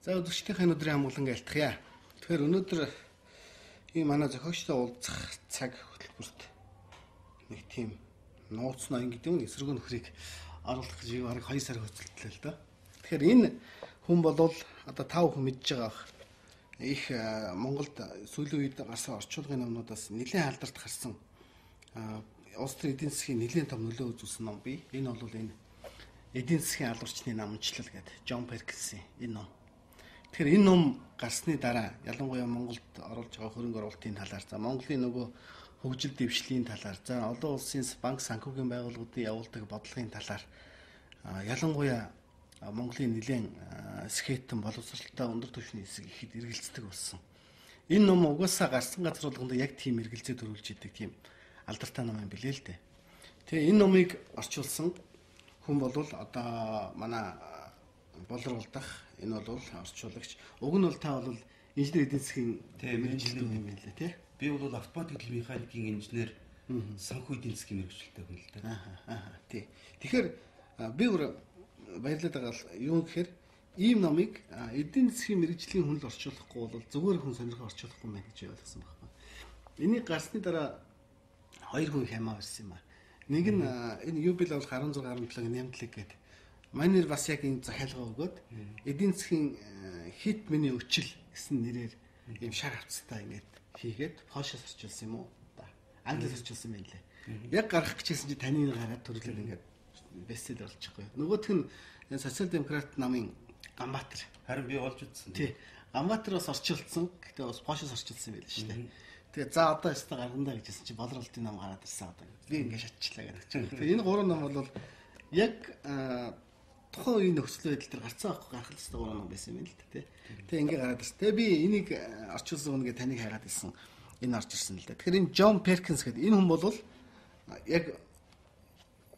За өдөрчдийнхээ өдрийн амгалан айлтгая. Тэгэхээр өнөөдөр ийм манай зохиогчтой уулзах цаг хөтөлбөрт нэг тийм нууц ноён гэдэг нь эсрэг нөхрийг оруулах гэж бараг 2 сар хөцөлтлээ л доо. Тэгэхээр энэ хүн болвол одоо та бүхэн мэдж байгаа бах. Их Монголд сүүлийн үед гарсан орчуулгын номнуудаас нэлээд алдарт гарсан улс төрийн эдийн засгийн нэлээд том нөлөө үзүүлсэн ном бий. Энэ бол энэ эдийн засгийн алуурчны наманчлал гэдэг Джон Перкинсийн энэ ном. Тэгэхээр энэ ном гарсны дараа ялангуяа Монголд оруулж байгаа хөрөнгө оруулалтын талаар, за Монголын нөгөө хөгжил дэвшлийн талаар, за олон улсын банк санхүүгийн байгууллагуудын явуулдаг бодлогын талаар ялангуяа Монголын нэлээд скетэн боловсралтай өндөр түвшний хэсэг ихэд эргэлздэг болсон. Энэ ном угаасаа гарсан газар болгонд яг тийм эргэлзээ төрүүлж идэг тийм алдартай ном юм билээ л дээ. Тэгээ энэ номыг орчуулсан хүн бол одоо манай Болор улдах энэ бол орчуулагч. Уг нь бол та бол инженер эдийн засгийн мэргэжилтэн юм байна лээ тий. Би бол автоматик механикийн инженер, санхүү эдийн засгийн мэргэжилтэй хүн л дээ. Аа тий. Тэгэхээр би өөр баярлаад байгаа юу гэхээр ийм номыг эдийн засгийн мэргэжлийн хүн л орчуулахгүй бол зүгээр хүн сонирхол орчуулахгүй юм байна гэж ойлгосон байхгүй. Энийг гарсны дараа хоёр хүн хямаа ирсэн юм аа. Нэг нь энэ Юбил бол 16 17-гийн нямдлаг гэдэг. Манай нэр бас яг энэ захиалга өгөөд эдийн засгийн хит миний өчил гэсэн нэрээр ийм шар хавцтай ингээд хийгээд Польшоос орчуулсан юм уу? Англиас орчуулсан юм лээ. Яг гарах гэжсэн чи таны гараад төрлөөр ингээд бестселлер болчихгүй. Нөгөөх нь социал демократ намын Ганбаатар. Харин би олж үзсэн. Тий. Ганбаатар бас орчуулсан. Гэтэ бас Польшоос орчуулсан байл шүү дээ. Тэгээ за одоо өстө гаргандаа гэжсэн чи Болор улдын нам гараад ирсэн одоо. Би ингээд шатчлаа гэдэг чинь. Тэгээ энэ гурван ном бол яг тухайн үеийн нөхцөл байдал дээр гарцсан байхгүй гарах л ёстой гурван ном байсан юм л да тий. Тэгээ ингээ гараад ирсэн. Тэгээ би энийг орчуулсан хүн гээ таныг хайгаад ирсэн. Энэ орж ирсэн л да. Тэгэхээр энэ Джон Перкинс гэдэг энэ хүн бол яг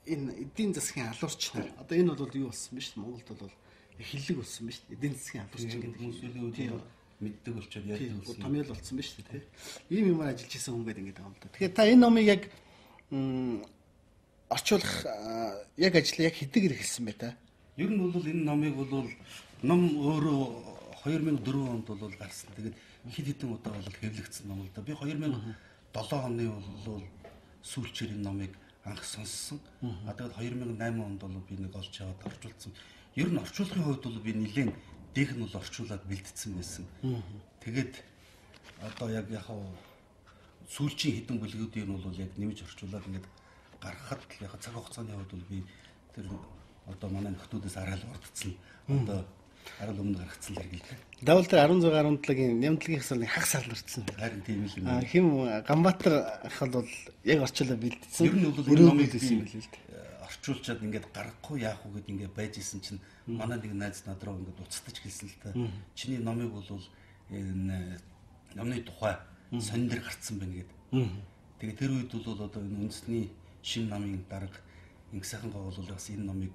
энэ эдийн засгийн алуурч нар. Одоо энэ бол юу болсон бэ шүү дээ. Монголд бол хиллэг болсон бэ шүү дээ. Эдийн засгийн алуурч гэдэг хүмүүс сүүлийн үед мэддэг болчиход ярьдаг болсон. Томьёол болсон бэ шүү дээ тий. Ийм юмар ажиллаж исэн хүн гэдэг ингээд байгаа юм л да. Тэгэхээр та энэ номыг яг орчуулах яг ажлаа яг хэдийгээр эхэлсэн бэ та? Ер нь бол энэ номыг бол ном өөрөө 2004 онд бол гарсан. Тэгээд хэд хэдэн удаа бол хэвлэгдсэн ном л да. Би 2007 оны бол сүүлчээр энэ номыг анх сонссон. А тэгээд 2008 онд бол би нэг олж аваад орчуулсан. Ер нь орчуулгын хувьд бол би нэлээд дэх нь бол орчуулад бэлдсэн байсан. Тэгээд одоо яг яхаа сүүлчийн хэдэн бүлгүүдийг нь бол яг нэмж орчуулад ингээд гаргахад яг цаг хугацааны хувьд бол би тэр одоо манай нөхдүүдээс араал урдцсан. Одоо араал өмнө гаргацсан л хэрэглээ. Давал дээр 16 17-гийн нямдлагийн хасал хагас сар урдсан. Харин тийм л юм. Хим Ганбаатар ах бол яг орчуулаа бэлдсэн. Ер нь бол энэ номыг би орчуулчаад ингээд гаргахгүй яах вэ гэд ингээд байж исэн чинь манай нэг найз над руу ингээд уцтаж хэлсэн л та. Чиний номыг бол энэ номны тухай сонин дээр гарцсан байна гэд. Тэгээ тэр үед бол одоо энэ үндэсний шинэ намын дарга Инг сайхан гоо бол бас энэ номыг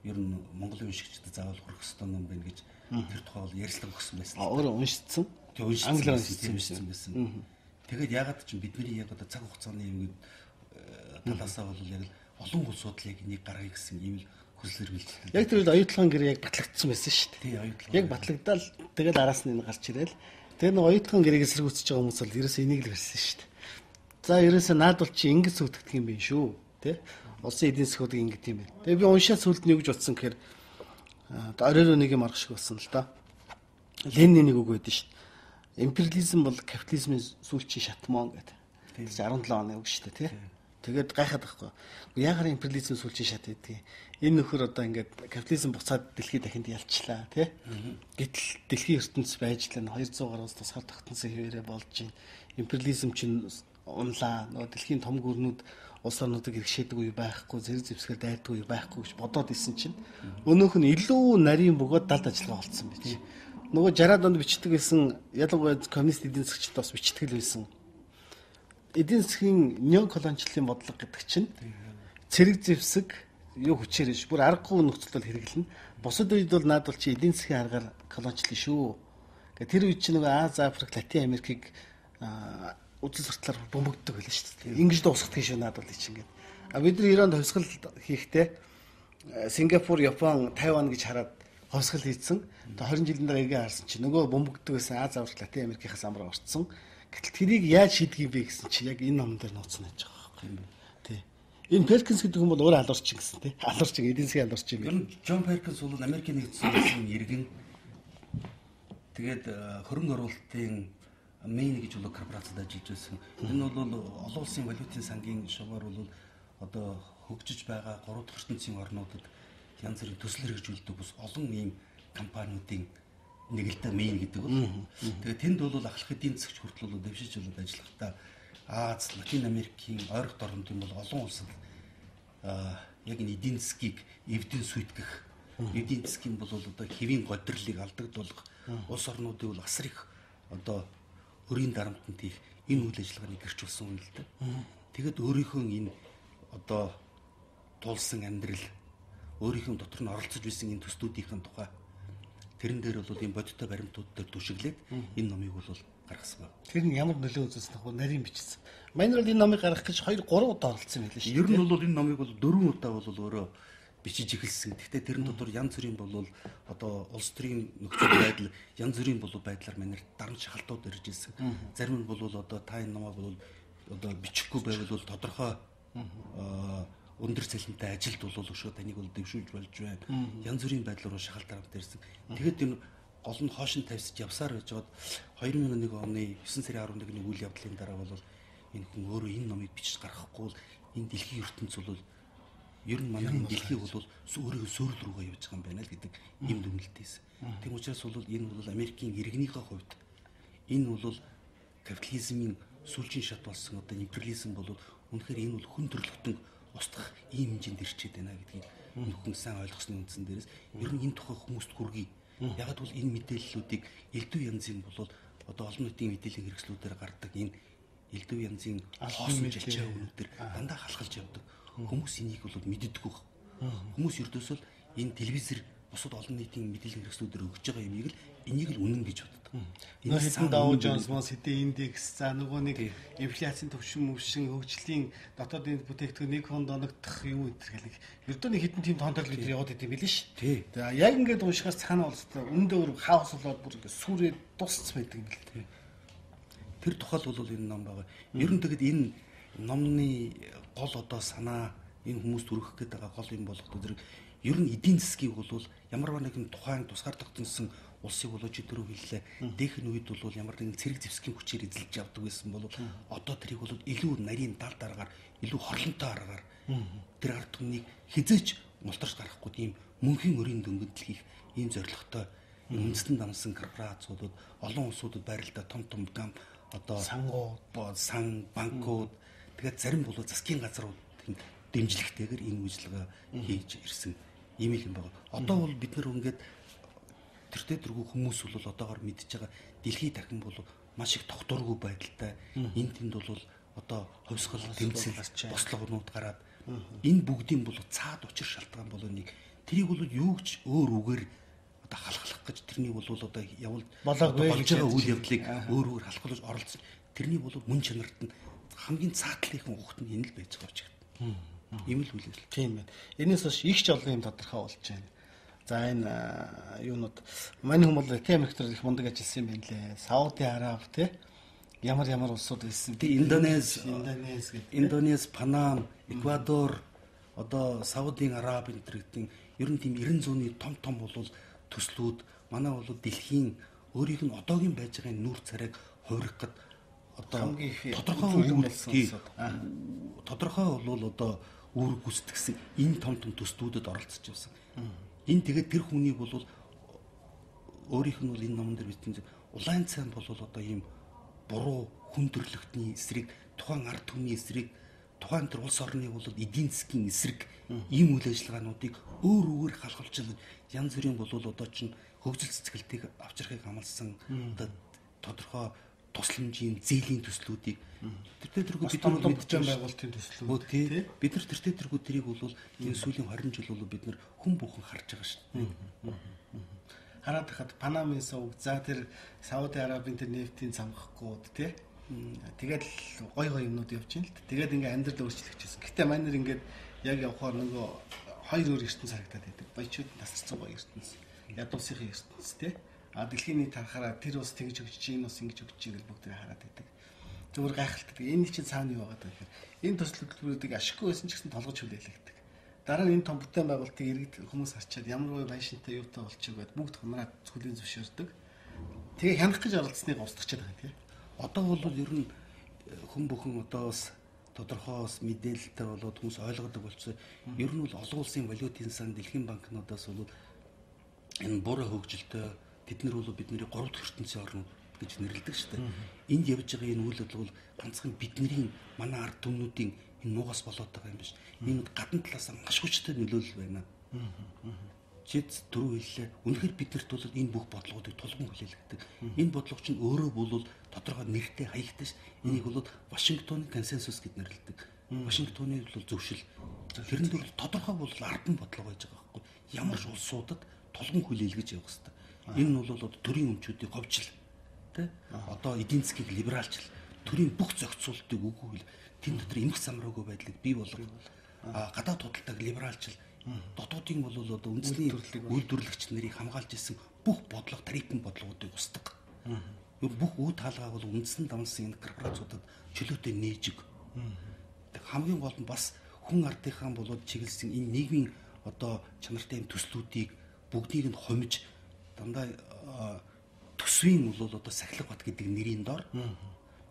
ер нь Монголын уншигчдад заавал хүрэх ёстой ном байна гэж тэр тухай бол ярьцлага өгсөн байсан. Өөрөө уншицсан. Тэг уншицсан. Англиар уншицсан байсан. Тэгээд ягаад ч бидний яг одоо цаг хугацааны юм талаасаа бол яг л олон улсууд л яг энийг гаргая гэсэн ийм л хүсэл эрмэлзэл. Яг тэр үед оюутлогын гэрээ яг батлагдсан байсан шүү дээ. Тий, оюутлогын. Яг батлагдаал тэгэл араас нь энэ гарч ирээл. Тэр нэг оюутлогын гэрээг эсэргүүцэж байгаа хүмүүс бол ерөөсөө энийг л барьсан шүү дээ. За ерөөсөө наад бол чи ингэж зүтгэдэг юм биш шүү. Тэ? Улсын эдийн засгуудыг ингэдэг юм байна. Тэгээ би уншаад сүлд нь юу гэж бодсон гэхээр одоо оройроо нэг юм арга шиг болсон л да. Ленин нэг үг байдсан шүү дээ. Империализм бол капитализмын сүүлчийн шатмон гэдэг. Тэр 17 оны үг шүү дээ, тий? Тэгээд гайхаад байхгүй. Яагаар империализм сүүлчийн шат байдгийг. Энэ нөхөр одоо ингээд капитализм буцаад дэлхийд дахинд ялчлаа, тий? Гэтэл дэлхийн ертөнц байж л 200 гаруй тусгаар тогтносон хэвээрээ болж байна. Империализм чинь унлаа. Нөгөө дэлхийн том гүрнүүд улс орнуудыг иргэшээдэг үе байхгүй, зэрэг зэвсгээр дайрдаг үе байхгүй гэж бодоод исэн чинь өнөөх нь илүү нарийн бөгөөд далд ажиллагаа болцсон байж. Нөгөө 60-аад онд бичдэг байсан ялангуяа коммунист эдийн засгчид бас бичдэг л байсан. Эдийн засгийн неоколоничлалын бодлого гэдэг чинь цэрэг зэвсэг юу хүчээр биш бүр аргагүй нөхцөл бол хэрэглэнэ. Бусад үед бол наад бол чи эдийн засгийн аргаар колоничлал шүү. Гэ тэр үед чи нөгөө Аз, Африк, Латин Америкийг үзэл суртлаар бөмбөгддөг байлаа шүү дээ. Ингэж дуусгадаг шүү наад бол чинь ингээд. А бид нар Иранд хувьсгал хийхдээ Сингапур, Япон, Тайван гэж хараад Хувьсгал хийцэн. Тэгээ 20 жилийн дараа эргээ харсан чинь нөгөө бөмбөгдөг байсан Аз, Африк, Латин Америкийнхаас амар орцсон. Гэтэл тэрийг яаж шийдэх юм бэ гэсэн чи яг энэ номон дээр нууцсан байж байгаа байхгүй юм. Тий. Энэ Перкинс гэдэг хүн бол өөр алуурчин гэсэн тий. Алуурчин, эдийн засгийн алуурчин юм. Ер нь Джон Перкинс бол Америкийн нэгдсэн улсын иргэн. Тэгээд хөрөнгө оруулалтын Мейн гэж бол корпорацид ажиллаж байсан. Энэ бол олон улсын валютын сангийн шугаар бол одоо хөгжиж байгаа 3 дахь ертөнцийн орнуудад янз бүрийн төсөл хэрэгжүүлдэг бас олон ийм компаниудын нэг л дээ Мейн гэдэг бол. Тэгээд тэнд бол ахлах эдийн засгч хүртэл бол дэвшиж бол ажиллахдаа Аз, Латин Америкийн ойролт орнуудын бол олон улсад яг энэ эдийн засгийг эвдэн сүйтгэх, эдийн засгийн бол одоо хэвийн годролыг алдагдуулах улс орнуудыг бол асар их одоо өрийн дарамтанд хийх энэ үйл ажиллагааны гэрчүүлсэн хүн л дээ. Тэгэд өөрийнхөө энэ одоо тулсан амьдрал, өөрийнхөө дотор нь оролцож байсан энэ төслүүдийн тухай тэрэн дээр бол ийм бодиттой баримтууд дээр түшиглээд энэ номыг бол гаргасан байна. Тэр нь ямар нөлөө үзүүлсэн вэ? Нарийн бичсэн. Манайр бол энэ номыг гаргах гэж 2 3 удаа оролцсон юм билээ шүү. Ер нь бол энэ номыг бол 4 удаа бол өөрөө бичиж эхэлсэн. Гэхдээ тэрэн дотор янз бүрийн бол одоо улс төрийн нөхцөл байдал, янз бүрийн бол байдлаар манайр дарамт шахалтууд ирж ирсэн. Зарим нь бол одоо та энэ номоо бол одоо бичихгүй байвал бол тодорхой өндөр цалинтай ажилд бол өшөө таныг бол дэвшүүлж болж байна. Янз бүрийн байдлаар шахалт дарамт ирсэн. Тэгэхэд энэ гол нь хоош нь тавьсаж явсаар байж байгаад 2001 оны 9 сарын 11-ний үйл явдлын дараа бол энэ хүн өөрөө энэ номыг бичиж гаргахгүй бол энэ дэлхийн ертөнц бол ер нь манай энэ дэлхий бол өөрийнхөө суурил рүүгээ явж байгаа юм байна л гэдэг ийм дүгнэлт хийсэн. Тийм учраас бол энэ бол Америкийн иргэнийхээ хувьд энэ бол капитализмын сүүлчийн шат болсон одоо империализм бол үнэхээр энэ бол хүн төрөлхтөн устгах ийм хэмжээнд ирчээд байна гэдгийг энэ хүн сайн ойлгосны үндсэн дээрээс ер нь энэ тухай хүмүүст хүргэе. Яг бол энэ мэдээллүүдийг элдв янзын бол одоо олон нийтийн мэдээллийн хэрэгслүүдээр гардаг энэ элдв янзын хоосон жалчаа өнүүдээр дандаа халахалж явдаг. Хүмүүс энийг бол мэддэггүй. Хүмүүс ердөөсөө л энэ телевизэр бусад олон нийтийн мэдээллийн хэрэгслүүдээр өгж байгаа юмыг л энийг л үнэн гэж боддог. Энэ хэдэн Dow Jones мос хэдэн индекс за нөгөө нэг инфляцийн төвшин мөвшин хөгжлийн дотоодын бүтээгдэхүүн нэг хонд оногдох юу энэ гэх нэг ердөө нэг хэдэн тийм тоон төрөл бид яваад идэм билээ ш. Тэгээ яг ингээд уншихаар цаана бол өндөө өөр хаос болоод бүр ингээд сүрээ дусц байдаг юм бэл. Тэр тухай бол энэ ном байгаа. Ер нь тэгэд энэ номны гол одоо санаа энэ хүмүүст хүргэх гээд байгаа гол юм болох зэрэг ер нь эдийн засгийг бол ямар нэгэн тухайн тусгаар тогтносон улсыг бол чи түрүү хэллээ. Дээхэн үед бол ямар нэгэн цэрэг зэвсгийн хүчээр эзэлж явдаг байсан бол одоо тэрийг бол илүү нарийн дал дараагаар илүү хорлонтой аргаар тэр ард түмнийг хизээч мултарч гаргахгүй тийм мөнхийн өрийн дөнгөдөл хийх ийм зорилготой үндэстэн дамсан корпорациудад олон улсуудад байралтай том том гам одоо сангууд, сан банкуд тэгээд зарим бол засгийн газруудын дэмжлэгтэйгээр энэ үйлчлэгээ хийж ирсэн ийм л юм байна. Одоо бол бид нар ингээд тэртээ тэргүй хүмүүс бол одоогоор мэдж байгаа дэлхийд дахин бол маш их тогтворгүй байдалтай энэ тэнд бол одоо хувьсгал тэмцэл бослогонууд гараад энэ бүгдийн бол цаад учир шалтгаан бол нэг тэрийг бол юу ч өөр үгээр одоо халахлах гэж тэрний бол одоо явуул болж байгаа үйл явдлыг өөр үгээр халахлаж оролцсон тэрний бол мөн чанарт нь хамгийн цаатлынхан угт нь энэ л байж байгаа учраас ийм л үйл явдал. Тийм байна. Энээс хойш их ч олон юм тодорхой болж байна. За энэ юунууд манай хүмүүс бол Латин Америк дээр их мундаг ажилласан юм байна лээ. Сауди Араб тий ямар ямар улсууд байсан. Тий Индонез, Индонез гэдэг. Индонез, Панам, Эквадор, одоо Саудын Араб энэ төр гэдэг ер нь тийм 90 зууны том том бол төслүүд манай бол дэлхийн өөрийнх нь одоогийн байж байгаа нүүр царайг хувиргах гэд одоо тодорхой тодорхой бол одоо үүрэг гүйцэтгсэн энэ том том төслүүдэд оролцож явсан. Энэ тэгээд тэр хүнийг бол өөрийнх нь бол энэ номон дээр бичсэн улаан цайм бол одоо ийм буруу хүн төрөлхтний эсрэг тухайн ард түмний эсрэг тухайн тэр улс орны бол эдийн засгийн эсрэг ийм үйл ажиллагаануудыг өөр үүгээр халахалж янз бүрийн бол одоо чинь хөгжил цэцгэлтийг авчрахыг амласан одоо тодорхой тусламжийн зээлийн төслүүдийг тэртээ тэргүй бид нар мэдж байгуулалтын төслүүд тий бид нар тэртээ тэргүй тэрийг бол энэ сүүлийн 20 жил бол бид нар хүн бүхэн харж байгаа шүү дээ. Хараад хахад Панамын сувг за тэр Сауди Арабын тэр нефтийн цамхгууд тий тэгээд л гой гой юмнууд явж байна л. Тэгээд ингээ амьдрал өөрчлөгдөж. Гэтэ манай нар ингээд яг явхаар нөгөө хоёр өөр ертөнц харагдаад байдаг. Баячууд тасарсан гоё ертөнц. Ядуусынхын ертөнц тий. А дэлхийн нийт харахаараа тэр ус тэгж өгч чинь, энэ ус ингэж өгч чинь гэж бүгд хараад байдаг. Зүгээр гайхалтай. Энэ чинь цаана юу байгаа гэхээр энэ төсөл хөтөлбөрүүдийг ашиггүй байсан ч гэсэн толгож хүлээлгдэг. Дараа нь энэ том бүтээн байгуулалтыг иргэд хүмүүс харчаад ямар үе байшинтай юутай болчих гээд бүгд хунраад хүлээн зөвшөөрдөг. Тэгээ хянах гэж оролцсныг устгах байгаа тийм. Одоо бол ер нь хүн бүхэн одоо бас тодорхой бас мэдээлэлтэй болоод хүмүүс ойлгодог болчихсон. Ер нь бол олон улсын валютын сан, дэлхийн банкнуудаас бол энэ буруу хөгжилтэй тэд нар бол бидний 3 дахь ертөнцийн орнууд гэж нэрлэдэг шүү дээ. Энд явж байгаа энэ үйл явдал бол ганцхан бидний манай ард түмнүүдийн энэ муугаас болоод байгаа юм биш. Энэ гадна талаас маш хүчтэй нөлөөлөл байна. Жиз дөрөв хэллээ. Үнэхээр биднэрт бол энэ бүх бодлогоодыг тулгын хүлээлгдэг. Энэ бодлого чинь өөрөө бол тодорхой нэртэй хаягтай ш. Энийг бол Вашингтоны консенсус гэж нэрлэдэг. Вашингтоны бол зөвшөл. Тэрэн дээр тодорхой бол ардан бодлого байж байгаа байхгүй. Ямар ч улсуудад тулгын хүлээлгэж явах хэрэгтэй. Энэ нь бол одоо төрийн өмчүүдийг говьжил, тэ? Одоо эдийн засгийг либералчил, төрийн бүх зохицуултыг үгүй хэл, тэн дотор эмх самраагүй байдлыг бий болгох, гадаад худалдааг либералчил, дотоодын бол одоо үндэсний үйлдвэрлэгч нарыг хамгаалж исэн бүх бодлого, тарифын бодлогоодыг устгах. Бүх үе таалгаа бол үндсэн давнсан энэ корпорациудад чөлөөтэй нээж өг. Хамгийн гол нь бас хүн ардынхаа болоод чиглэсэн энэ нийгмийн одоо чанартай юм төслүүдийг бүгдийг нь хомж дандаа төсвийн бол одоо сахилга бат гэдэг нэрийн дор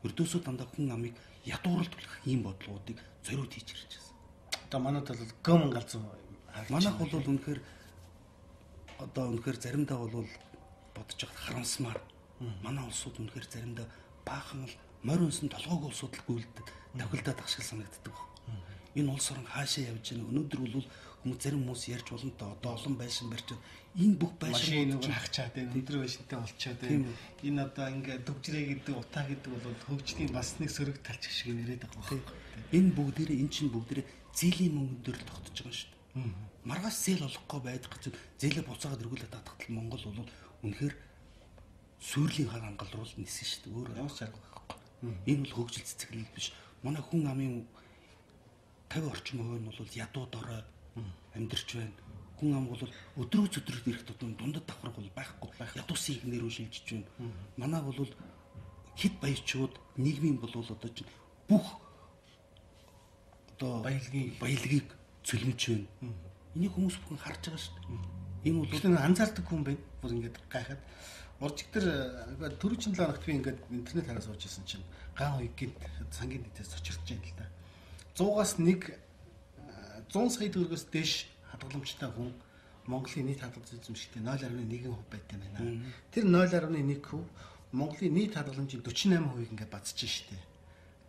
ердөөсөө дандаа хүн амыг ядууралд түлхэх ийм бодлогоодыг зориуд хийж ирж байсан. Одоо манайд бол гөмөн галзуу харагдаж. Манайх бол үнэхээр одоо үнэхээр заримдаа бол бодож байхад харамсмаар. Манай улсууд үнэхээр заримдаа баахан л морь өнсөн толгойг улсууд л гүйлдэг, тохилдоод ах шиг санагддаг баг. Энэ улс орон хаашаа явж байна? Өнөөдөр бол хүмүүс зарим хүмүүс ярьж болно та одоо олон байшин барьж энэ бүх байшин хахчаад байна. Өндөр байшинтай болчоод байна. Энэ одоо ингээ төвжрээ гэдэг, утаа гэдэг бол хөгжлийн бас нэг сөрөг талч шиг яриад байгаа байхгүй. Энэ бүгдээрээ эн чинь бүгдээрээ зээлийн мөнгөн дээр л тогтож байгаа шүү дээ. Маргааш зээл олохгүй байдаг гэж зээлээ буцаагаад эргүүлээд татхтал Монгол бол үнэхээр сүйрлийн хар хангал руу нисэн шүү дээ. Өөр ямар ч арга байхгүй. Энэ бол хөгжил цэцэглэл биш. Манай хүн амын 50 орчим хувь нь бол ядуу дорой амьдарч байна. Хүн ам бол өдрөө өдрөд ирэх тутам дундад давхарга бол байхгүй. Ядуусын ихнэр рүү шилжиж байна. Манай бол хэд баячууд нийгмийн бол одоо чинь бүх одоо баялагийг цөлмөж байна. Энийг хүмүүс бүхэн харж байгаа шүү дээ. Энэ бол анзаардаг хүн байна. Бүр ингээд гайхаад уржиг дээр түрүүчийн 7 хоногт би ингээд интернет хараа сууж исэн чинь ган үе гинт сангийн нийтээс цочирч байна л да. 100-аас 1 100 сая төгрөгөөс дээш хадгаламжтай хүн Монголын нийт хадгаламж эзэмшигтэй 0.1% байт юм байна. Тэр 0.1% Монголын нийт хадгаламжийн 48%-ийг ингээд базж штэ.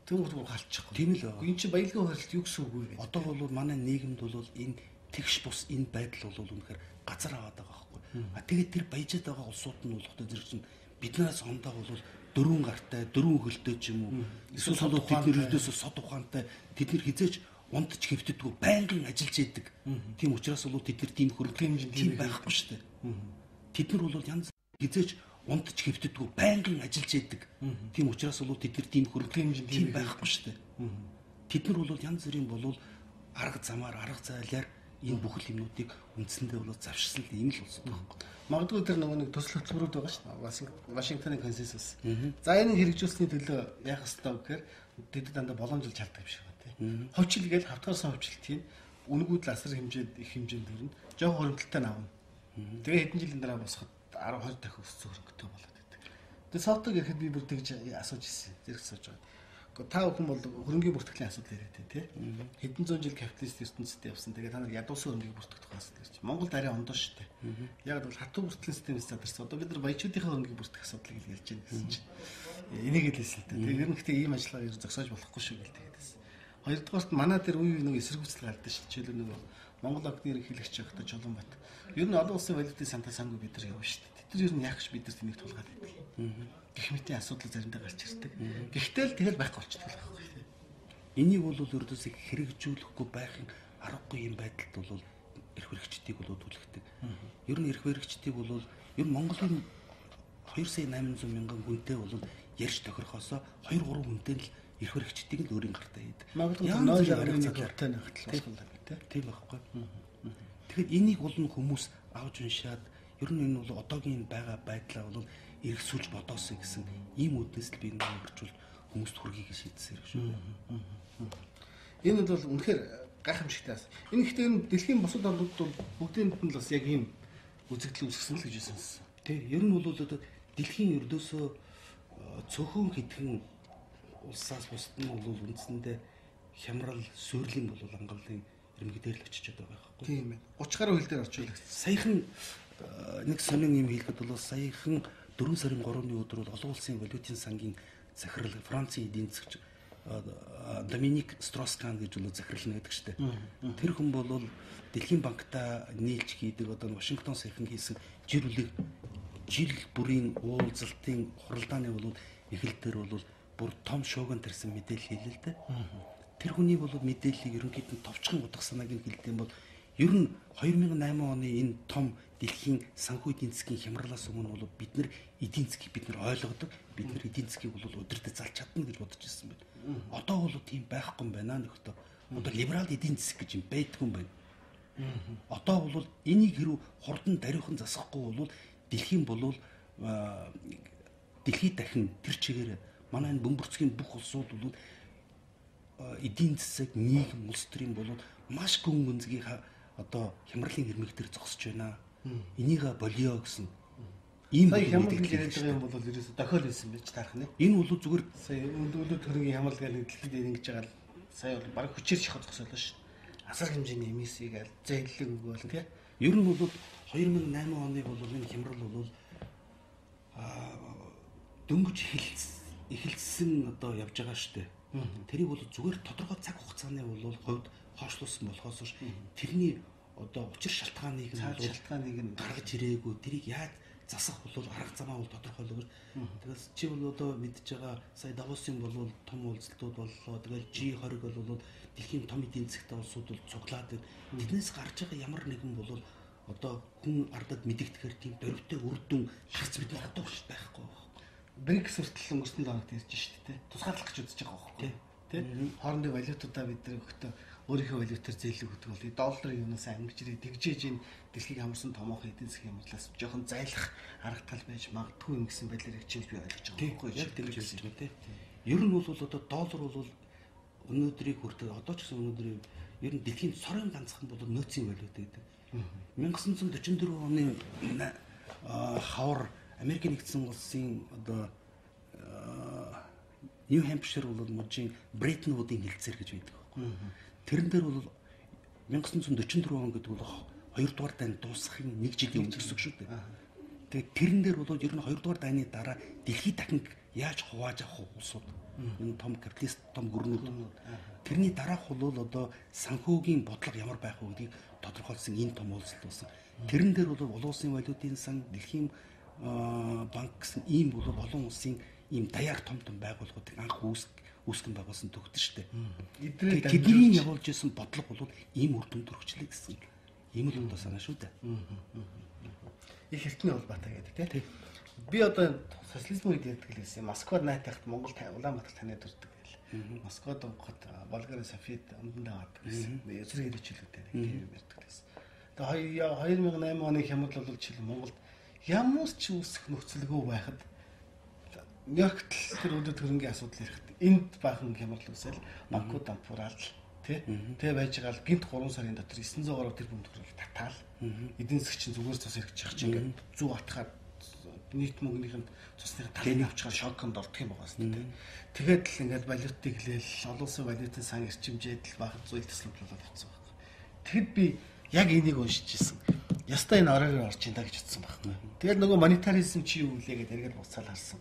Тэр бүр халчихгүй. Тийм л байна. Энэ чинь баялагын хөрөлт юу гэсэн үг вэ? Одоо бол манай нийгэмд бол энэ тэгш бус энэ байдал бол үнэхээр газар аваад байгаа байхгүй. А тэгээд тэр баяжаад байгаа улсууд нь болохтой зэрэг чинь биднээс ондоо бол дөрвөн гартай, дөрвөн хөлтэй ч юм уу. Эсвэл бол тэд нэр ердөөсөө сод ухаантай тэд нэр хизээч унтж хэвтдэггүй байнгын ажиллаж идэг. Тийм учраас бол тэд нар тийм хөрөнгө тийм байхгүй шүү дээ. Тэд нар бол янз хизээч унтж хэвтдэггүй байнгын ажиллаж идэг. Тийм учраас бол тэд нар тийм хөрөнгө тийм байхгүй шүү дээ. Тэд нар бол янз бүрийн бол арга замаар, арга зайлаар энэ бүх юмнуудыг үндсэндээ бол завшсан л юм л болсон байхгүй. Магадгүй тэр нөгөө нэг төсөл хөтөлбөрүүд байгаа шүү дээ. Вашингтоны консенсус. За энэ хэрэгжүүлсний төлөө яах ёстой вэ гэхээр тэд дандаа боломжлж чаддаг юм шиг байна тий. Ховчил гээл хавтгаарсан ховчлт хийн. Үнгүүд л асар хэмжээд их хэмжээнд өрнө. Жохо хуримтлалтай нь авна. Тэгээ хэдэн жилийн дараа босоход 10 20 дахин өссөн хөрөнгөтэй болоод байдаг. Тэгээ сотог ирэхэд би бүр тэгж асууж ирсэн. Зэрэг сууж байгаа. Та бүхэн бол хөрөнгийн бүртгэлийн асуудал яриад байна тий. Хэдэн зуун жил капиталист ертөнцид явсан. Тэгээ та нар ядуусан хөрөнгийг бүртгэх тухай асуудал ярьж. Монголд арай ондоо шүү дээ. Яг бол хатуу бүртгэлийн системээс задарсан. Одоо бид нар баячуудынхаа хөрөнгийг бүртгэх асуудлыг л ярьж байна гэсэн чинь. Энийг л хэлсэн л дээ. Тэгээ ер нь гэхдээ ийм ажиллагаа ер зогсоож болохгүй шүү гэл тэгээд байсан. Хоёрдугаарт манай дээр үе үе нэг эсэргүүцэл гардаг шүү. Жишээлбэл нөгөө Монгол огтны ерөнхийлөгч байхдаа Чулуунбат. Ер нь олон улсын валютын сантай сангүй бид нар явна шүү дээ. Тэд нар ер нь яах гэж бид нар тэнийг тулгаад байдаг. Гэх мэтийн асуудал заримдаа гарч ирдэг. Гэхдээ л тэгэл байхгүй болчихдог л байхгүй тий. Энийг бол ердөөсөө хэрэгжүүлэхгүй байхын аргагүй юм байдалд бол эрх баригчдыг бол түлхдэг. Ер нь эрх баригчдыг бол ер нь Монголын 2 сая 800 мянган хүнтэй бол ярьж тохирохоосоо 2 3 хүнтэй л эрх баригчдыг л өөрийн гартаа хийдэг. Магадгүй 0.1% нөхцөл болох юм тий. Тийм байхгүй. Тэгэхээр энийг бол хүмүүс авч уншаад Ер нь энэ бол одоогийн байгаа байдлаа бол эргэсүүлж бодоосэй гэсэн ийм үүднээс л би энэ орчуул хүмүүст хүргэхийг шийдсэн хэрэг шүү. Энэ бол үнэхээр гайхамшигтай. Энэ гэхдээ энэ дэлхийн бусад орнууд бол бүгдээнд нь л бас яг ийм үзэгдэл үүсгэсэн л гэж сонссон. Тий, ер нь бол одоо дэлхийн ердөөсөө цөөхөн хэдхэн улсаас бусд нь бол үндсэндээ хямрал, суурлийн бол ангалын ирмэг дээр л очиж байгаа байхгүй. Тийм ээ. 30 гаруй хил дээр орчуулагдсан. Саяхан нэг сонин юм хэлэхэд бол саяхан 4 сарын 3-ны өдөр бол олон улсын валютын сангийн захирал Францын эдийн засгч Доминик Стросс-Кан гэж бол захирал нь байдаг штэ. Тэр хүн бол Дэлхийн банктай нийлж хийдэг одоо Вашингтон саяхан хийсэн жил бүрийн уулзалтын хуралдааны бол эхлэл дээр бол бүр том шууган тарьсан мэдээлэл хийлээ л дээ. Тэр хүний бол мэдээллийг ерөнхийд нь товчхон утга санааг нь хэлдэг юм бол ер нь 2008 оны энэ том дэлхийн санхүү эдийн засгийн хямралаас өмнө бол бид нар эдийн засгийг бид нар ойлгодог, бид нар эдийн засгийг бол удирдах залж чадна гэж бодож ирсэн байна. Одоо бол тийм байхгүй юм байна нөхдөд. Одоо либерал эдийн засаг гэж юм байдгүй юм байна. Одоо бол энийг хэрв хурдан даруйхан засахгүй бол дэлхийн бол дэлхийд дахин тэр чигээр манай энэ бөмбөрцгийн бүх улсууд бол эдийн засаг, нийгэм, улс төрийн бол маш гүн гүнзгий одоо хямралын хэрмэг дээр зогсож байна. Энийг болио гэсэн ийм хямрал гэж яриад байгаа юм бол ерөөсө дохиол байсан байж таарах нэ. Энэ бол зүгээр сая өлөө төргийн хямрал гэж дэлхийд ингэж байгаа л сая бол баг хүчээр шахах зогсоолоо шүү. Асар хэмжээний эмисийг аль зээлэг өгөөл тий. Ер нь бол 2008 оны бол энэ хямрал бол дөнгөж эхэлсэн одоо явж байгаа шүү дээ. Тэрийг бол зүгээр тодорхой цаг хугацааны бол хувьд хойшлуулсан болохоос тэрний одоо учир шалтгааныг нь гаргаж ирээгүй. Тэрийг яаж засах бол арга замаа бол тодорхойлоогүй. Тэгээс чи бол одоо мэдж байгаа сая Давосын бол том уулзалтууд боллоо. Тэгэл G20 бол дэлхийн том эдийн засгтай улсууд бол цуглаад байна. Тэднээс гарч байгаа ямар нэгэн бол одоо хүн ардад мэдэгдэхээр тийм дөрвтэй үр дүн гарц бид нар одоо байхгүй байхгүй. БРИКС хүртэл өнгөрсөн 7 хоногт ирж шүү дээ. Тусгаарлах гэж үзэж байгаа байхгүй тий. Хоорондын валютуудаа бид нар өгөхдөө өөрийнхөө валютаар зээлэг өгдөг бол долларын юунаас ангиж ирээ тэгжээж энэ дэлхийг хамарсан томоохон эдийн засгийн хямралаас жоохон зайлах арга тал байж магадгүй юм гэсэн байдлаар яг чинь би ойлгож байгаа байхгүй яг тэгж хэлж байгаа тий. Ер нь бол одоо доллар бол өнөөдрийг хүртэл одоо ч гэсэн өнөөдрийн ер нь дэлхийн сорын ганцхан бол нөөцийн валют гэдэг. 1944 оны хавар Америк нэгдсэн улсын одоо Нью Хэмпшир бол мужийн Бреттон Вудын хэлцээр гэж байдаг байхгүй. Тэрэн дээр бол 1944 он гэдэг бол 2 дугаар дайн дуусахын нэг жилийн өмнө гэсэн үг шүү дээ. Тэгээд тэрэн дээр бол ер нь 2 дугаар дайны дараа дэлхийд дахин яаж хувааж авах улсууд энэ том капиталист том гүрнүүд тэрний дараах бол одоо санхүүгийн бодлого ямар байх вэ гэдгийг тодорхойлсон энэ том уулзалт болсон. Тэрэн дээр бол олон улсын валютын сан, дэлхийн банк гэсэн ийм бол олон улсын ийм даяар том том байгууллагуудыг анх үүсгэн байгуулсан төгтөн шүү дээ. Тэдний явуулж исэн бодлого бол ийм үр дүнд хүрчлээ гэсэн ийм л одоо санаа шүү дээ. Их эртний холбоотой гэдэг тий. Би одоо социализм үед ярьдаг л байсан. Москвад найтахт Монгол Улаанбаатар таниад төрдөг гэл. Москвад онгоход Болгарын Софид амдан дагаад гэсэн. Эсрэг хилэжүүлүүдтэй нэг тийм юм ярьдаг байсан. Тэгээ 2008 оны хямрал бол жишээл Монголд ямар ч үүсэх нөхцөлгүй байхад Нью-Йоркт тэр өдөр хөрөнгийн асуудал ярихад энд баахан хямрал үүсэл банкуд дампуураал тий. Тэгээ байж байгаа л гинт 3 сарын дотор 900 гаруй тэрбум төгрөгийг татаал. Эдийн засаг чинь зүгээр цус хэрэгж явах чинь ингээд зүг атахаар нийт мөнгөнийх нь цусныхаа талыг авчгаар шоконд ордох юм байгаа шүү дээ. Тэгээд л ингээд валютыг хэлээл олон улсын валютын сан эрчимжээд л баахан зүйл төслөмж болоод авсан байна. Тэгэхэд би яг энийг уншиж ирсэн. Ястаа энэ оройроо орж ин та гэж утсан байхгүй. Тэгэл нөгөө монетаризм чи юу вэ гэдээ эргээд буцаал харсан.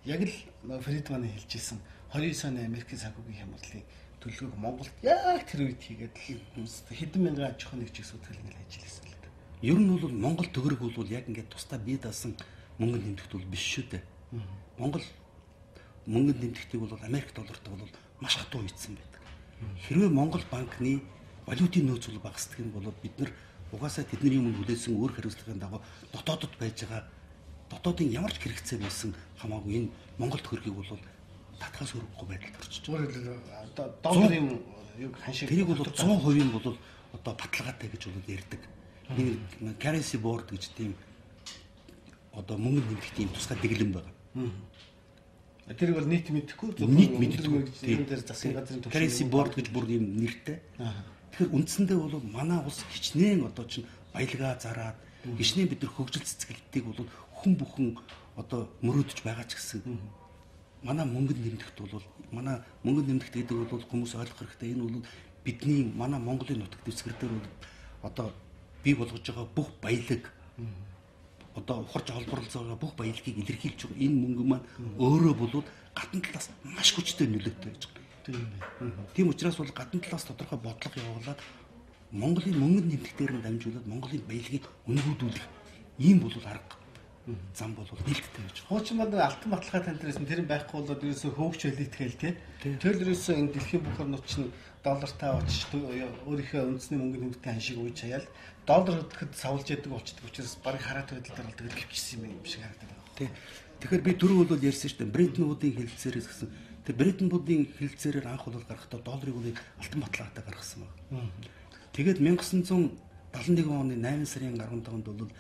Яг л Фридманы хэлж ирсэн 29 оны Америкийн санхүүгийн хямралын төлөвлөгөөг Монголд яг тэр үед хийгээд л хэдэн мянган аж ахуйн нэгж сэтгэл ингээл ажилласан л да. Ер нь бол Монгол төгрөг бол яг ингээд тусдаа бие даасан мөнгөнд нэмэгдэх бол биш шүү дээ. Монгол мөнгөнд нэмэгдэхийг бол Америк доллартай бол маш хатуу хийцэн байдаг. Хэрвээ Монгол банкны валютын нөөц бол багасдаг юм бол бид нар угаасаа тэдний өмнө хүлээсэн өөр хариуцлагын дагуу дотоодод байж байгаа дотоодын ямар ч хэрэгцээ байсан хамаагүй энэ Монгол төгрөгийг бол татхаас өргөхгүй байдалд орчиж. Зүгээр л долларын юг ханшиг тэрийг бол 100% бол одоо баталгаатай гэж бол ярьдаг. Энэ currency board гэж тийм одоо мөнгө нэмэгдэх ийм тусгай дэглэм байгаа. Тэр бол нийт мэдэхгүй зөвхөн нийт мэдэхгүй энэ дээр засгийн газрын төвшин Currency Board гэж бүр ийм нэртэй. Тэгэхээр үндсэндээ бол манай улс хичнээн одоо чинь баялгаа зараад хичнээн бид нар хөгжил цэцгэлтийг бол хүн бүхэн одоо мөрөөдөж байгаа ч гэсэн манай мөнгөнд нэмэгдэх бол манай мөнгөнд нэмэгдэх гэдэг бол хүмүүс ойлгох хэрэгтэй. Энэ бол бидний манай Монголын нутаг дэвсгэр дээр бол одоо бий болгож байгаа бүх баялаг одоо ухарч олборлож байгаа бүх баялагийг илэрхийлж байгаа энэ мөнгө маань өөрөө бол гадна талаас маш хүчтэй нөлөөтэй байж байгаа. Тийм байна. Тийм учраас бол гадна талаас тодорхой бодлого явуулаад Монголын мөнгөнд нэмэгдэхээр нь дамжуулаад Монголын баялагийг өнгөрдүүлэх ийм бол арга зам бол нээлттэй байж байгаа. Хуучин манд алтан баталгаа тань дээрээс тэр нь байхгүй болоод ерөөсөө хөөгч элит гээл тий. Тэр ерөөсөө энэ дэлхийн бүх орнууд чинь доллартаа очиж өөрийнхөө үндэсний мөнгөнд нэмэгдэх аншиг ууж хаяал доллар хөдлөхөд савлж яадаг болчдөг учраас барыг хараат байдал дээр бол тэгэл гівчсэн юм шиг харагдаад байгаа. Тий. Тэгэхээр би түрүү бол ярьсан шүү дээ. Бреттон Вудын хэлэлцээрээс гэсэн. Тэр Бреттон Вудын хэлэлцээрээр анх бол гарахдаа долларыг бол алтан баталгаатай гаргасан байна. Тэгээд 1971 оны 8 сарын 15-нд бол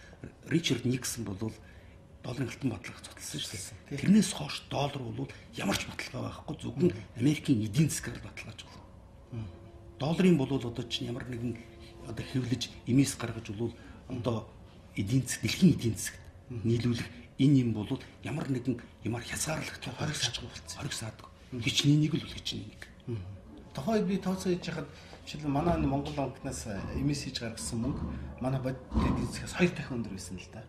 Ричард Никсон бол долларын алтан баталгааг цуцлсан шүү дээ. Тэрнээс хойш доллар бол ямар ч баталгаа байхгүй зөвхөн Америкийн эдийн засгаар баталгааж болно. Долларын бол одоо чинь ямар нэгэн одоо хэвлэж эмээс гаргаж бол одоо эдийн засаг дэлхийн эдийн засагт нийлүүлэх энэ юм бол ямар нэгэн юмар хязгаарлагдах хориг саадгүй болсон. Хориг саадгүй. Хичнээн нэг л хичнээн нэг. Тухайн үед би тооцоо хийж хахад жишээлбэл манай Монгол банкнаас эмээс хийж гаргасан мөнгө манай бодит эдийн засгаас 2 дахин өндөр байсан л да.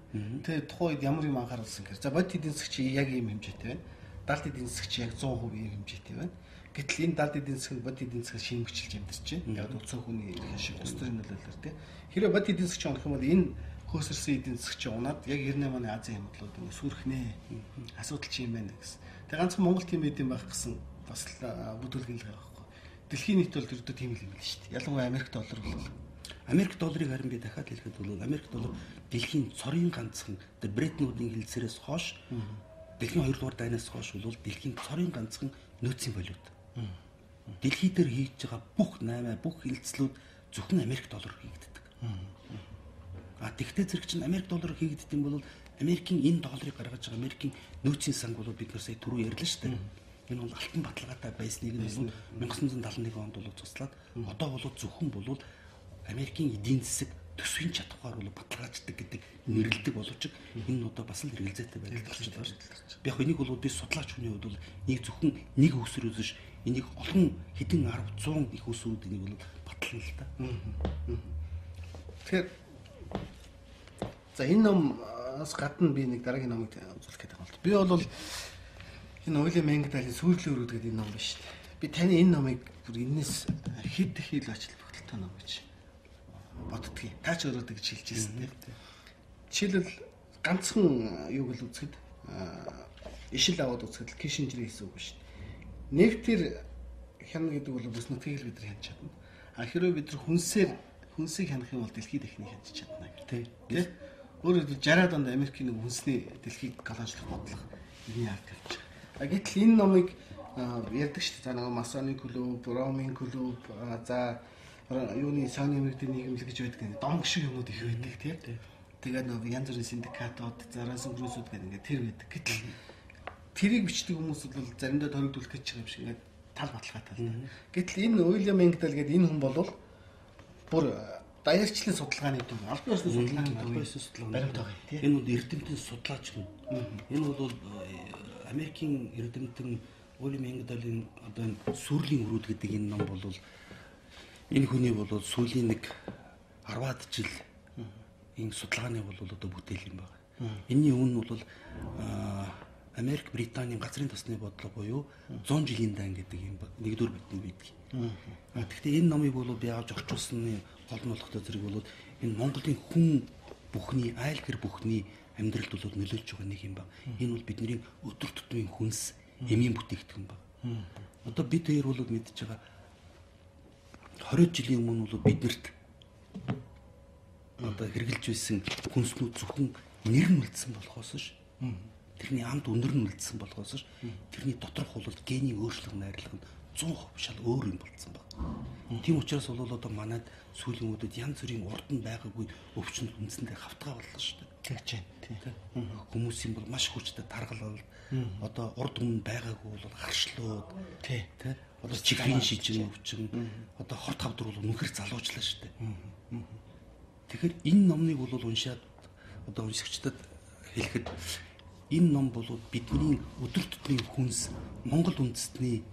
Тэгээ тухайн үед ямар юм анхааруулсан гэхээр за бодит эдийн засаг чи яг ийм хэмжээтэй байна. Далд эдийн засаг чи яг 100% ийм хэмжээтэй байна. Гэтэл энэ далд эдийн засаг нь бодит эдийн засгаас шимэгчилж амьдарч байна. Яг цөөн хүний эрх ашиг улс төрийн нөлөөллөөр тий. Хэрвээ бодит эдийн засаг чи унах юм бол энэ хөөсөрсөн эдийн засаг чи унаад яг 98 оны Азийн хямдлууд ингэ сүрхнэ. Асуудал чи юм байна гэсэн. Тэгээ ганцхан Монгол тийм байд юм байх гэсэн бас бүдүүлгэн л байгаа. Дэлхийн нийт бол ердөө тийм л юм л шүү дээ. Ялангуяа Америк доллар бол Америк долларыг харин би дахиад хэлэхэд бол Америк доллар дэлхийн цорын ганцхан тэр Бреттон Вудын хэлэлцээрээс хойш дэлхийн 2 дугаар дайнаас хойш бол дэлхийн цорын ганцхан нөөцийн валют. Дэлхий дээр хийж байгаа бүх наймаа бүх хэлэлцлүүд зөвхөн Америк доллараар хийгддэг. А тэгтээ зэрэг чинь Америк доллараар хийгддэг юм бол Америкийн энэ долларыг гаргаж байгаа Америкийн нөөцийн санг бол бид нар сая түрүү ярьлаа шүү дээ. Энэ бол алтан баталгаатай байсныг нь бол 1971 онд бол цуцлаад одоо бол зөвхөн бол Америкийн эдийн засаг төсвийн чадвар бол баталгааждаг гэдэг нэрлэдэг боловч энэ нь одоо бас л хэрэгэлзээтэй байдалд орчихлоо шүү дээ. Би яг энийг бол би судлаач хүний хувьд бол нэг зөвхөн нэг өсвөр үзэж энийг олон хэдэн 10 100 их өсвөрүүд энийг бол батлана л та. Тэгэхээр за энэ номоос гадна би нэг дараагийн номыг үзүүлэх гэдэг юм л. Би бол энэ Уильям Энгдалийн сүрлийн өрөөд гэдэг энэ ном байна шүү дээ. Би таны энэ номыг бүр энэс хэд их ил ач холбогдолтой ном гэж боддгийг. Та ч өөрөө тэгж хэлж ирсэн тийм. Жишээлбэл ганцхан юуг л үзэхэд ишил аваад үзэхэд Кишинжерийн хэлсэн үг шүү дээ. Нефтэр хянана гэдэг бол бүс нутгийг л бид нар хянаж чадна. А хэрвээ бид нар хүнсийг хянах юм бол дэлхийд дахныг хянаж чадна гэх тийм. Өөрөөр хэлбэл 60-аад онд Америкийн нэг хүнсний дэлхийг колоничлох бодлого энэний ард тавьж байгаа. Гэтэл энэ номыг ярьдаг шүү дээ. За нэг масоны клуб, Ромын клуб, за юуны Сони мөрдийн нийгэмлэг гэж байдаг нэг донг шиг юмнууд их байдаг тийм. Тэгээд нэг янз бүрийн синдикатууд, зараасан хүмүүсүүд гэдэг ингээд тэр байдаг. Гэтэл тэрийг бичдэг хүмүүс бол заримдаа торигдуулах гэж байгаа юм шиг ингээд тал баталгаатай л да. Гэтэл энэ Уильям Энгдал гэдэг энэ хүн бол бүр даяарчлалын судалгааны дүн, албан ёсны судалгааны дүн баримт байгаа юм тийм. Энэ бол эрдэмтэн судлаач хүн. Энэ бол Америкийн эрдэмтэн Уильям Энгдалийн одоо энэ сүрлийн өрөөд гэдэг энэ ном бол энэ хүний бол сүүлийн нэг 10-аад жил энэ судалгааны бол одоо бүтээл юм байна. Энэний өмнө бол Америк Британийн газрын тосны бодлого буюу 100 жилийн дан гэдэг юм нэгдүгээр битэн байдаг. Тэгэхдээ энэ номыг бол би авч орчуулсны гол нь болохтой зэрэг бол энэ Монголын хүн бүхний айл гэр бүхний амьдралд бол нөлөөлж байгаа нэг юм байна. Энэ бол бидний өдөр тутмын хүнс, эмийн бүтээгдэхүүн байна. Одоо бид хоёр бол мэдж байгаа 20 жилийн өмнө бол биднэрт одоо хэрглэж байсан хүнснүүд зөвхөн нэр нь үлдсэн болохоос ш. Тэрний амт өндөр нь үлдсэн болохоос ш. Тэрний доторх бол генийн өөрчлөлт найрлага нь 100% шал өөр юм болцсон байна. Тийм учраас бол одоо манайд сүүлийн үедэд янз бүрийн урд нь байгаагүй өвчнөд үндсэндээ хавтгай боллоо шүү дээ. Тэгж байна. Тийм. Хүмүүсийн бол маш хүчтэй таргал бол одоо урд өмнө байгаагүй бол харшлууд тий. Тэ? Одоо чихрийн шижин өвчин одоо хорт хавдар бол үнэхэр залуучлаа шүү дээ. Тэгэхээр энэ номныг бол уншаад одоо уншигчдад хэлэхэд энэ ном бол бидний өдөр тутмын хүнс, Монгол үндэстний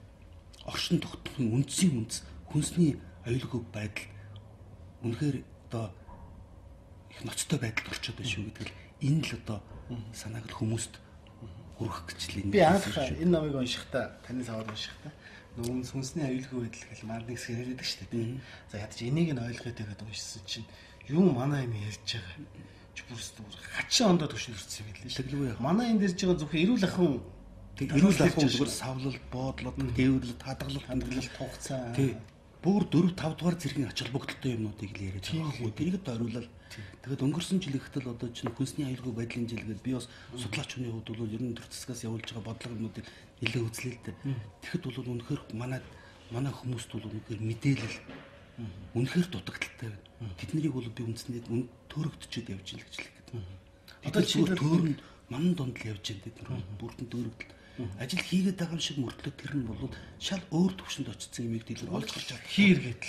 оршин тогтнохын үндсийн үндэс, хүнсний аюулгүй байдал үнэхээр одоо их ноцтой байдалд орчод байна шүү гэдэг л энэ л одоо санааг л хүмүүст хүргэх гэж л энэ би анх энэ номыг уншихдаа таны савар уншихдаа нөгөө хүнсний аюулгүй байдал гэл маар нэг хэсэг яриад шүү дээ. За ядаж энийг нь ойлгоё гэдэг уншсан чинь юу манай энэ ярьж байгаа чи бүр хачин ондоо төвшөнд хүрсэн юм билээ. Тэглгүй. Манай энд ярьж байгаа зөвхөн эрүүл ахуйн тэг эрүүл ахуйн зүгээр савлал, боодлол, тээвэрлэл, хадгалалт, хандгалалт, хугацаа. Тий. Бүр 4 5 дугаар зэргийн ач холбогдолтой юмнуудыг л яриад байгаа байхгүй. Тэрийг дойруулал. Тэгээд өнгөрсөн жил ихтэл одоо чинь хүнсний аюулгүй байдлын жил гээд би бас судлаач хүний хувьд бол ер нь төр засгаас явуулж байгаа бодлого юмнуудыг нэлээд үзлээ л дээ. Тэгэхэд бол үнэхээр манай хүмүүст бол үнэхээр мэдээлэл үнэхээр дутагдaltaй байна. Тэднийг бол би үндсэндээ төөрөгдөчөөд явж ийн л гэж хэлэх гээд. Одоо жишээлбэл төөрөнд манан донд л явж ийн тэд нар бүрдэн төөрөгдөл. Ажил хийгээд байгаа юм шиг мөртлөө тэр нь бол шал өөр төвшөнд очсон юмыг дэлгэр олж гарч байгаа. Хийргээд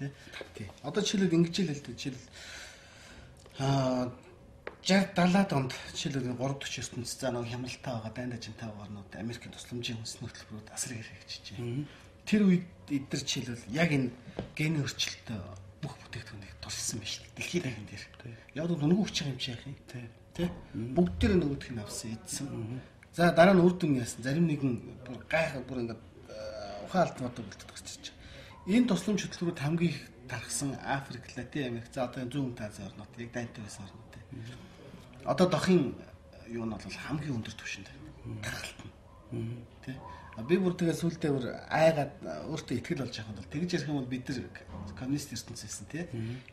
тий. Тий. Одоо жишээлбэл ингэж л л дээ. Жишээлбэл 60 70-аад онд жишээлбэл 3 40 ертөнц за нэг хямралтай байгаа дайн дажинтай байгаа орнууд Америкийн тусламжийн хүнсний хөтөлбөрүүд асар их хэрэгжижээ. Тэр үед эдгээр жишээлбэл яг энэ гений өөрчлөлтөө бүх бүтээгдэхүүнийг тусалсан байна шүү дээ. Дэлхийн дахин дээр. Яг л нүгүү хүч юм чи яах юм. Тий. Бүгд тэр нөгөөх нь авсан, эдсэн. За дараа нь үр дүн яасан. Зарим нэгэн бүр гайхал бүр ингээд ухаан алдан бодог болдог гарч ирж байгаа. Энэ тусламж хөтөлбөрүүд хамгийн их тархсан Африк, Латин Америк, за одоо зүүн Азийн орнууд, яг дайнтай байсан орнууд. Одоо дохын юу нь бол хамгийн өндөр түвшинд байна. Тархалт нь. Тэ? Би бүр тэгээ сүулдэ бүр айгаад өөртөө итгэл болж явах нь бол тэгж ярих юм бол бид нар коммунист ертөнц байсан тий.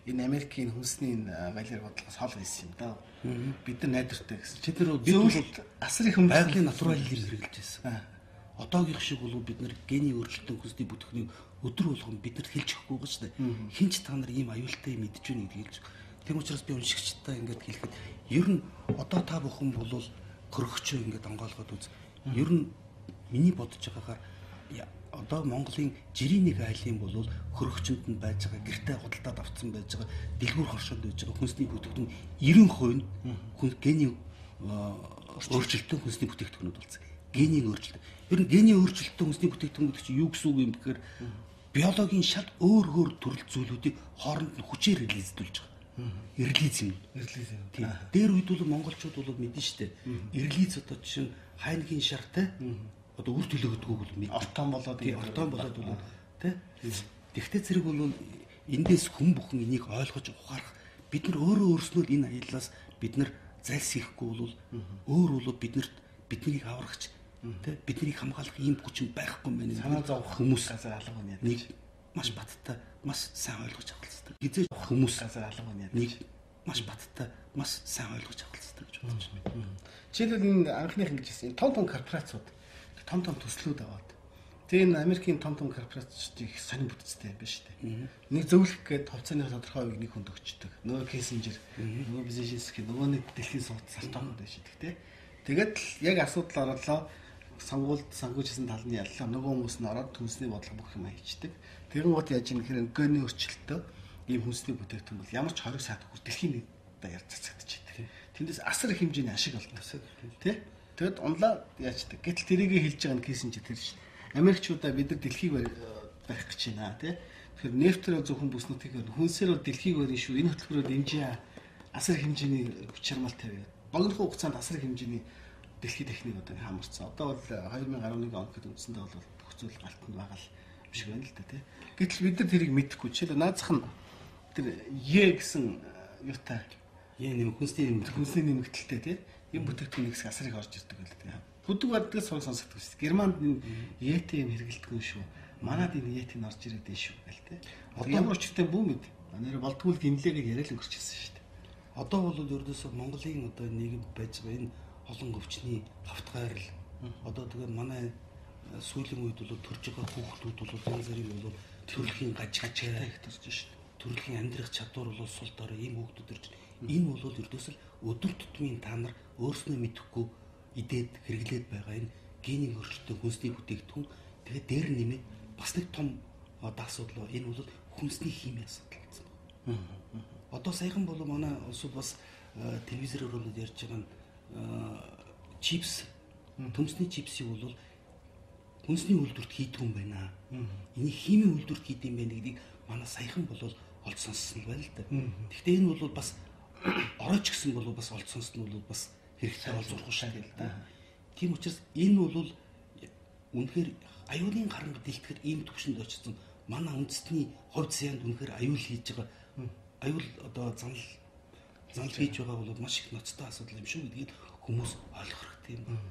Энэ Америкийн хүнсний энэ галер бодлогоос хол байсан юм да. Бид нар найдвартай гэсэн. Чи тэр бид бол асар их хүмүүс байгалийн натурал хэрэглэж байсан. Одоогийнх шиг бол бид нар гений өөрчлөлтийн хүнсний бүтэхнийг өдөр болгон бид нарт хэлж өгөхгүй байгаа шүү дээ. Хинч та нар ийм аюултай юм мэдэж байна гэдгийг хэлж. Тийм учраас би уншигчдаа ингээд хэлэхэд ер нь одоо та бүхэн бол хөрөгчөө ингээд онгойлгоод үз. Ер нь миний бодож байгаагаар одоо Монголын жирийн нэг айлын бол хөрөгчөнд нь байж байгаа гэртээ худалдаад авцсан байж байгаа дэлгүүр хоршоонд байж байгаа хүнсний бүтээгдэхүүн 90% нь хүн гений өөрчлөлттэй хүнсний бүтээгдэхүүнүүд болсон. Генийн өөрчлөлт. Ер нь гений өөрчлөлттэй хүнсний бүтээгдэхүүн гэдэг чинь юу гэсэн үг юм гэхээр биологийн шал өөр өөр төрөл зүйлүүдийг хооронд нь хүчээр релиздүүлж байгаа. Релиз юм. Релиз юм. Тийм. Дээр үед бол монголчууд бол мэднэ шүү дээ. Релиз одоо жишээ нь хайнгийн шартай одоо үр төлөөгдгөөг бол мэднэ. Ортон болоод ортон болоод бол тий. Тэгтээ зэрэг бол эндээс хүн бүхэн энийг ойлгож ухаарах бид нар өөрөө өөрснөө энэ аяллаас бид нар зайлсхийхгүй бол өөр бол биднэрт биднийг аврагч тий биднийг хамгаалах ийм хүчин байхгүй юм байна. Санаа зовох хүмүүс газар алга байна нэг маш баттай маш сайн ойлгож авах хэрэгтэй. Хизээ хүмүүс газар алга байна нэг маш баттай маш сайн ойлгож авах хэрэгтэй гэж бодож байна. Жишээлбэл энэ анхных ингэж хэлсэн. Том том корпорациуд том том төслүүд аваад. Тэгээ энэ Америкийн том том корпорацууд их сонин бүтцтэй юм байна шүү дээ. Нэг зөвлөх гээд хувьцааны тодорхой хувийг нэг хүнд өгчдөг. Нөгөө Киссинжер, нөгөө Бзежинский, нөгөө нэг дэлхийн сууц сартооход байж идэг те. Тэгээд л яг асуудал орлоо. Сонгуульд сонгуульчсан тал нь яллаа. Нөгөө хүмүүс нь ороод хүнсний бодлого бүх юм хийчдэг. Тэрэн гот яаж юм гэхээр гений өөрчлөлтөө ийм хүнсний бүтээгдэхүүн бол ямар ч 20 саад хөр дэлхийн нэг одоо яар цацагдчихэдэг. Тэндээс асар их хэмжээний ашиг олно. Тэ? Тэгэд унлаа яачдаг. Гэтэл тэрийгэ хэлж байгаа нь Киссинжер тэр шин. Америкчуудаа бид нар дэлхийг барих гэж байна тий. Тэгэхээр нефтээр зөвхөн бүс нутгийг хүнсээр бол дэлхийг барина шүү. Энэ хөтөлбөрөөр дэмжиж асар их хэмжээний хүч чармаал тавиад богино хугацаанд асар их хэмжээний дэлхийд техник одоо хамарсан. Одоо бол 2011 он гэхэд үндсэндээ бол бүх зүйл галтанд байгаа л юм шиг байна л да тий. Гэтэл бид нар тэрийг мэдэхгүй. Жишээлбэл наазах нь тэр Е гэсэн юутай Е нэмэх хүнсний нэмэгдэлтэй тий. Юм бүтээгдэхүүн нэг хэсэг асар их орж ирдэг байл тий. Бүдэг бадгаас сураг сонсогддог шүү. Германд энэ ЕТ юм хэрэгэлдэг юм шүү. Манад энэ ЕТ нь орж ирээд байна шүү гэл тий. Одоо ямар учиртай бүү мэд. Нэр болдгоо л гинлээ гэж яриад өнгөрчихсэн шүү дээ. Одоо бол ердөөсөө Монголын одоо нийгэм байж байгаа энэ олон өвчний хавтгайрал одоо тэгээ манай сүүлийн үед бол төрж байгаа хүүхдүүд бол янз бүрийн бол төрөлхийн гажигтай их төрж шин. Төрөлхийн амьдрах чадвар бол сул дорой ийм хүүхдүүд төрж. Энэ бол ердөөсөл өдөр тутмын та нар өөрснөө мэдэхгүй идээд хэрэглээд байгаа энэ генийн өөрчлөлттэй хүнсний бүтээгдэхүүн. Тэгээд дээр нэмээд бас нэг том одоо асуудал энэ бол хүнсний хими асуудал гэсэн байна. Одоо саяхан бол манай улсууд бас телевизээр бол ярьж байгаа нь чипс, төмсний чипсийг бол хүнсний үйлдвэрт хийдэг юм байна. Энийг химийн үйлдвэрт хийдэг юм байна гэдгийг манай саяхан бол олж сонссон байна л да. Гэхдээ энэ бол бас оройч гэсэн бол бас олж сонссон нь бол бас хэрэгтэй олж сурах шүү дээ л да. Тийм учраас энэ бол үнэхээр аюулын харанга дэлтгэхэд ийм төвшөнд очсон манай үндэстний хувь зяанд үнэхээр аюул хийж байгаа аюул одоо занал хийж байгаа бол маш их ноцтой асуудал юм шүү гэдгийг хүмүүс ойлгох хэрэгтэй юм байна.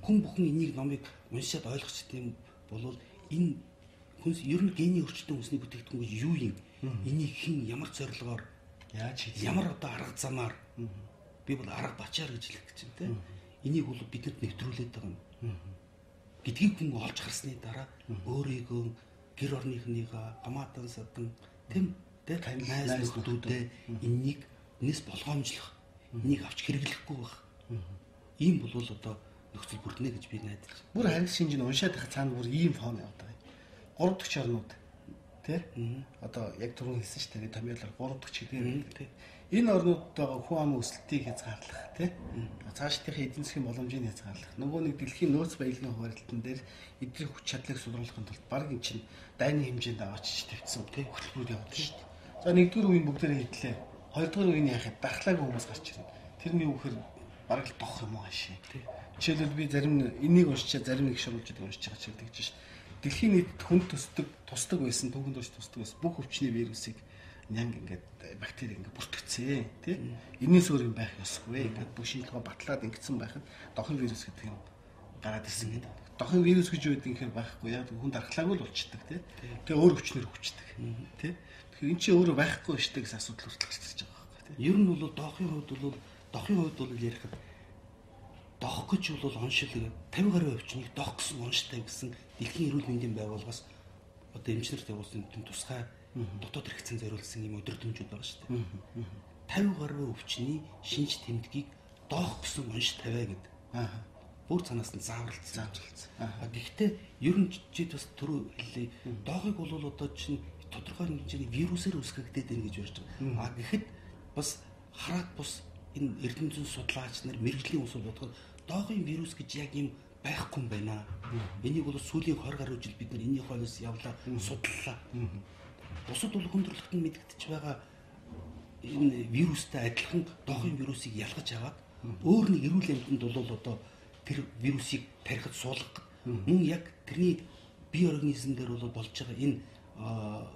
Хүн бүхэн энийг номыг уншаад ойлгочих юм бол энэ хүнс ер нь гений өөрчлөлтийн хүнсний бүтээгдэхүүн гэж юу юм? Энийг хэн ямар зорилгоор яаж хийж ямар одоо арга замаар би бол арга бачаар гэж хэлэх гэж байна те. Энийг бол бидэнд нэвтрүүлээд байгаа юм гэдгийг хүн олж харсны дараа өөрийгөө гэр орныхныгаа хамаатан садан тэм тэ найз нөхдөдөө энэнийг энэс болгоомжлох энийг авч хэрэглэхгүй байх ийм бол одоо нөхцөл бүрднэ гэж би найдаж. Бүр харин шинж нь уншаад байх цаана бүр ийм фон яваад байгаа юм. 3 дахь орнууд тий Одоо яг түрүүн хэлсэн шүү дээ томьёолоор 3 дахь чигээр. Энэ орнуудад байгаа хүн амын өсөлтийг хязгаарлах тий цаашдынхаа эдийн засгийн боломжийг хязгаарлах. Нөгөө нэг дэлхийн нөөц баялагын хуваарлтан дээр эдгээр хүч чадлыг сулруулахын тулд баг эн чинь дайны хэмжээнд аваачиж тавьчихсан тий хөтөлбөрүүд яваад шүү дээ. За нэгдүгээр үеийн бүгдээрээ хэдлээ. Хоёрдугаар үеийн яхад дархлаагүй хүмүүс гарч ирнэ. Тэрний үхээр бараг л дох юм уу хаашаа. Жишээлбэл би зарим энийг уншичаа зарим нэг шуруулжуудыг уншиж байгаа ч гэдэг чинь шүү дээ. Дэлхийн нийтэд хүн төсдөг, тусдаг байсан, түүхэн турш тусдаг байсан бүх өвчний вирусыг нянг ингээд бактери ингээд бүртгэцээ тий. Энээс өөр юм байх ёсгүй ингээд бүх шинжилгээ батлаад ингэсэн байх нь дохын вирус гэдэг юм гараад ирсэн гэдэг. Дохын вирус гэж юу гэдэг юм хэрэг байхгүй яг хүн дархлаагүй л болчдөг тий. Тэгээ өөр өвчнөр өвчдөг тий. Тэгэхээр эн чинь өөрөө байхгүй шүү дээ гэсэн асуудал хүртэл гарч ирж байгаа байхгүй тий. Ер нь бол дохын хувьд бол ярихад дох гэж бол оншил 50 гаруй өвчнийг дох гэсэн онштой гэсэн дэлхийн эрүүл мэндийн байгууллагаас одоо эмчнэрт явуулсан тусгай дотоод хэрэгцээнд зориулсан ийм өдөрдмжүүд байгаа шүү дээ. 50 гаруй өвчний шинж тэмдгийг доох гэсэн онш тавиа гэдэг. Бүр цанаас нь зааварлцсан. Гэхдээ ер нь чи бас түрүү хэллээ. Доохыг бол одоо чинь тодорхой хэмжээний вирусээр үүсгэгдээд байна гэж ярьж байгаа. А гэхэд бас хараат бус энэ эрдэмтэн судлаач нар мэргэжлийн хүмүүс бодоход доохын вирус гэж яг юм байхгүй юм байна. Энийг бол сүүлийн 20 гаруй жил бид нар энэний хойноос явлаа, судлалаа. Бусад бол хүн төрөлхтөнд мэдэгдэж байгаа энэ вирустай адилхан доохын вирусыг ялгаж аваад өөр нэг эрүүл амьтанд бол одоо тэр вирусыг тарихад суулгах мөн яг тэрний бие организм дээр бол болж байгаа энэ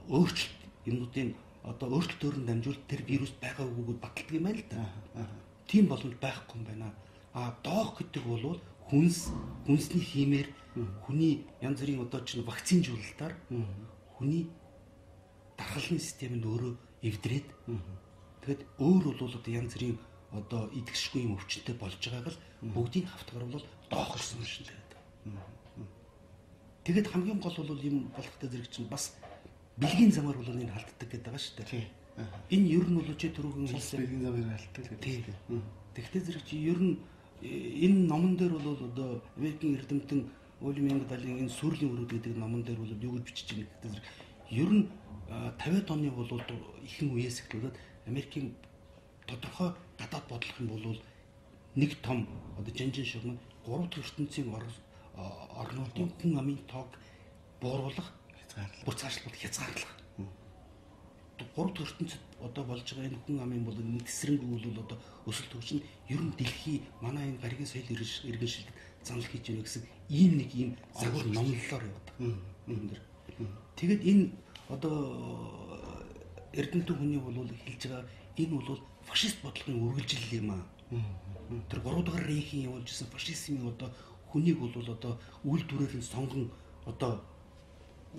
өөрчлөлт юмнуудын одоо өөрчлөлтөөр нь дамжуул тэр вирус байгаа үгүйг баталдаг юм байна л да. Тийм боломж байхгүй юм байна. А доох гэдэг бол хүнсний хиймээр хүний янз бүрийн одоо чинь вакцинжуулалтаар хүний дархлалын систем нь өөрөө эвдрээд тэгэд өөр бол одоо янз бүрийн одоо идэвхшгүй юм өвчнөд болж байгааг л бүгдийг хавтгаар бол доох гэсэн юм шиг тэгээд. Тэгэд хамгийн гол бол юм болохтой зэрэг чинь бас бэлгийн замаар бол энэ халддаг гэдэг байгаа шүү дээ. Энэ ер нь бол чи түрүүхэн хэлсэн бэлгийн замаар халддаг гэдэг. Тэгвэл зэрэг чи ер нь энэ номон дээр бол одоо Америкийн эрдэмтэн Уильям Янгдалийн энэ сүрлийн өрөөд гэдэг номон дээр бол юу гэж бичиж байгаа гэдэг зэрэг ер нь 50-ад оны бол ихэнх үеэс эхлүүлээд Америкийн тодорхой гадаад бодлого юм бол нэг том одоо жанжин шугам 3 дахь ертөнцийн орнуудын хүн амын тоог бууруулах бүр цаашлбал хязгаарлах. 3 дахь ертөнцид одоо болж байгаа энэ хүн амын бол нэг тэсрэнгүй бол одоо өсөлт хөгжин ер нь дэлхий манай энэ гаригийн соёл иргэншилтэд занал хийж байна гэсэн ийм нэг ийм загвар номлолоор явдаг. Энэ дэр. Тэгээд энэ одоо эрдэмтэн хүний бол хэлж байгаа энэ бол фашист бодлогын үргэлжлэл юм аа. Тэр 3 дахь рейхийн явуулж исэн фашизмын одоо хүнийг бол одоо үйлдвэрээр нь сонгон одоо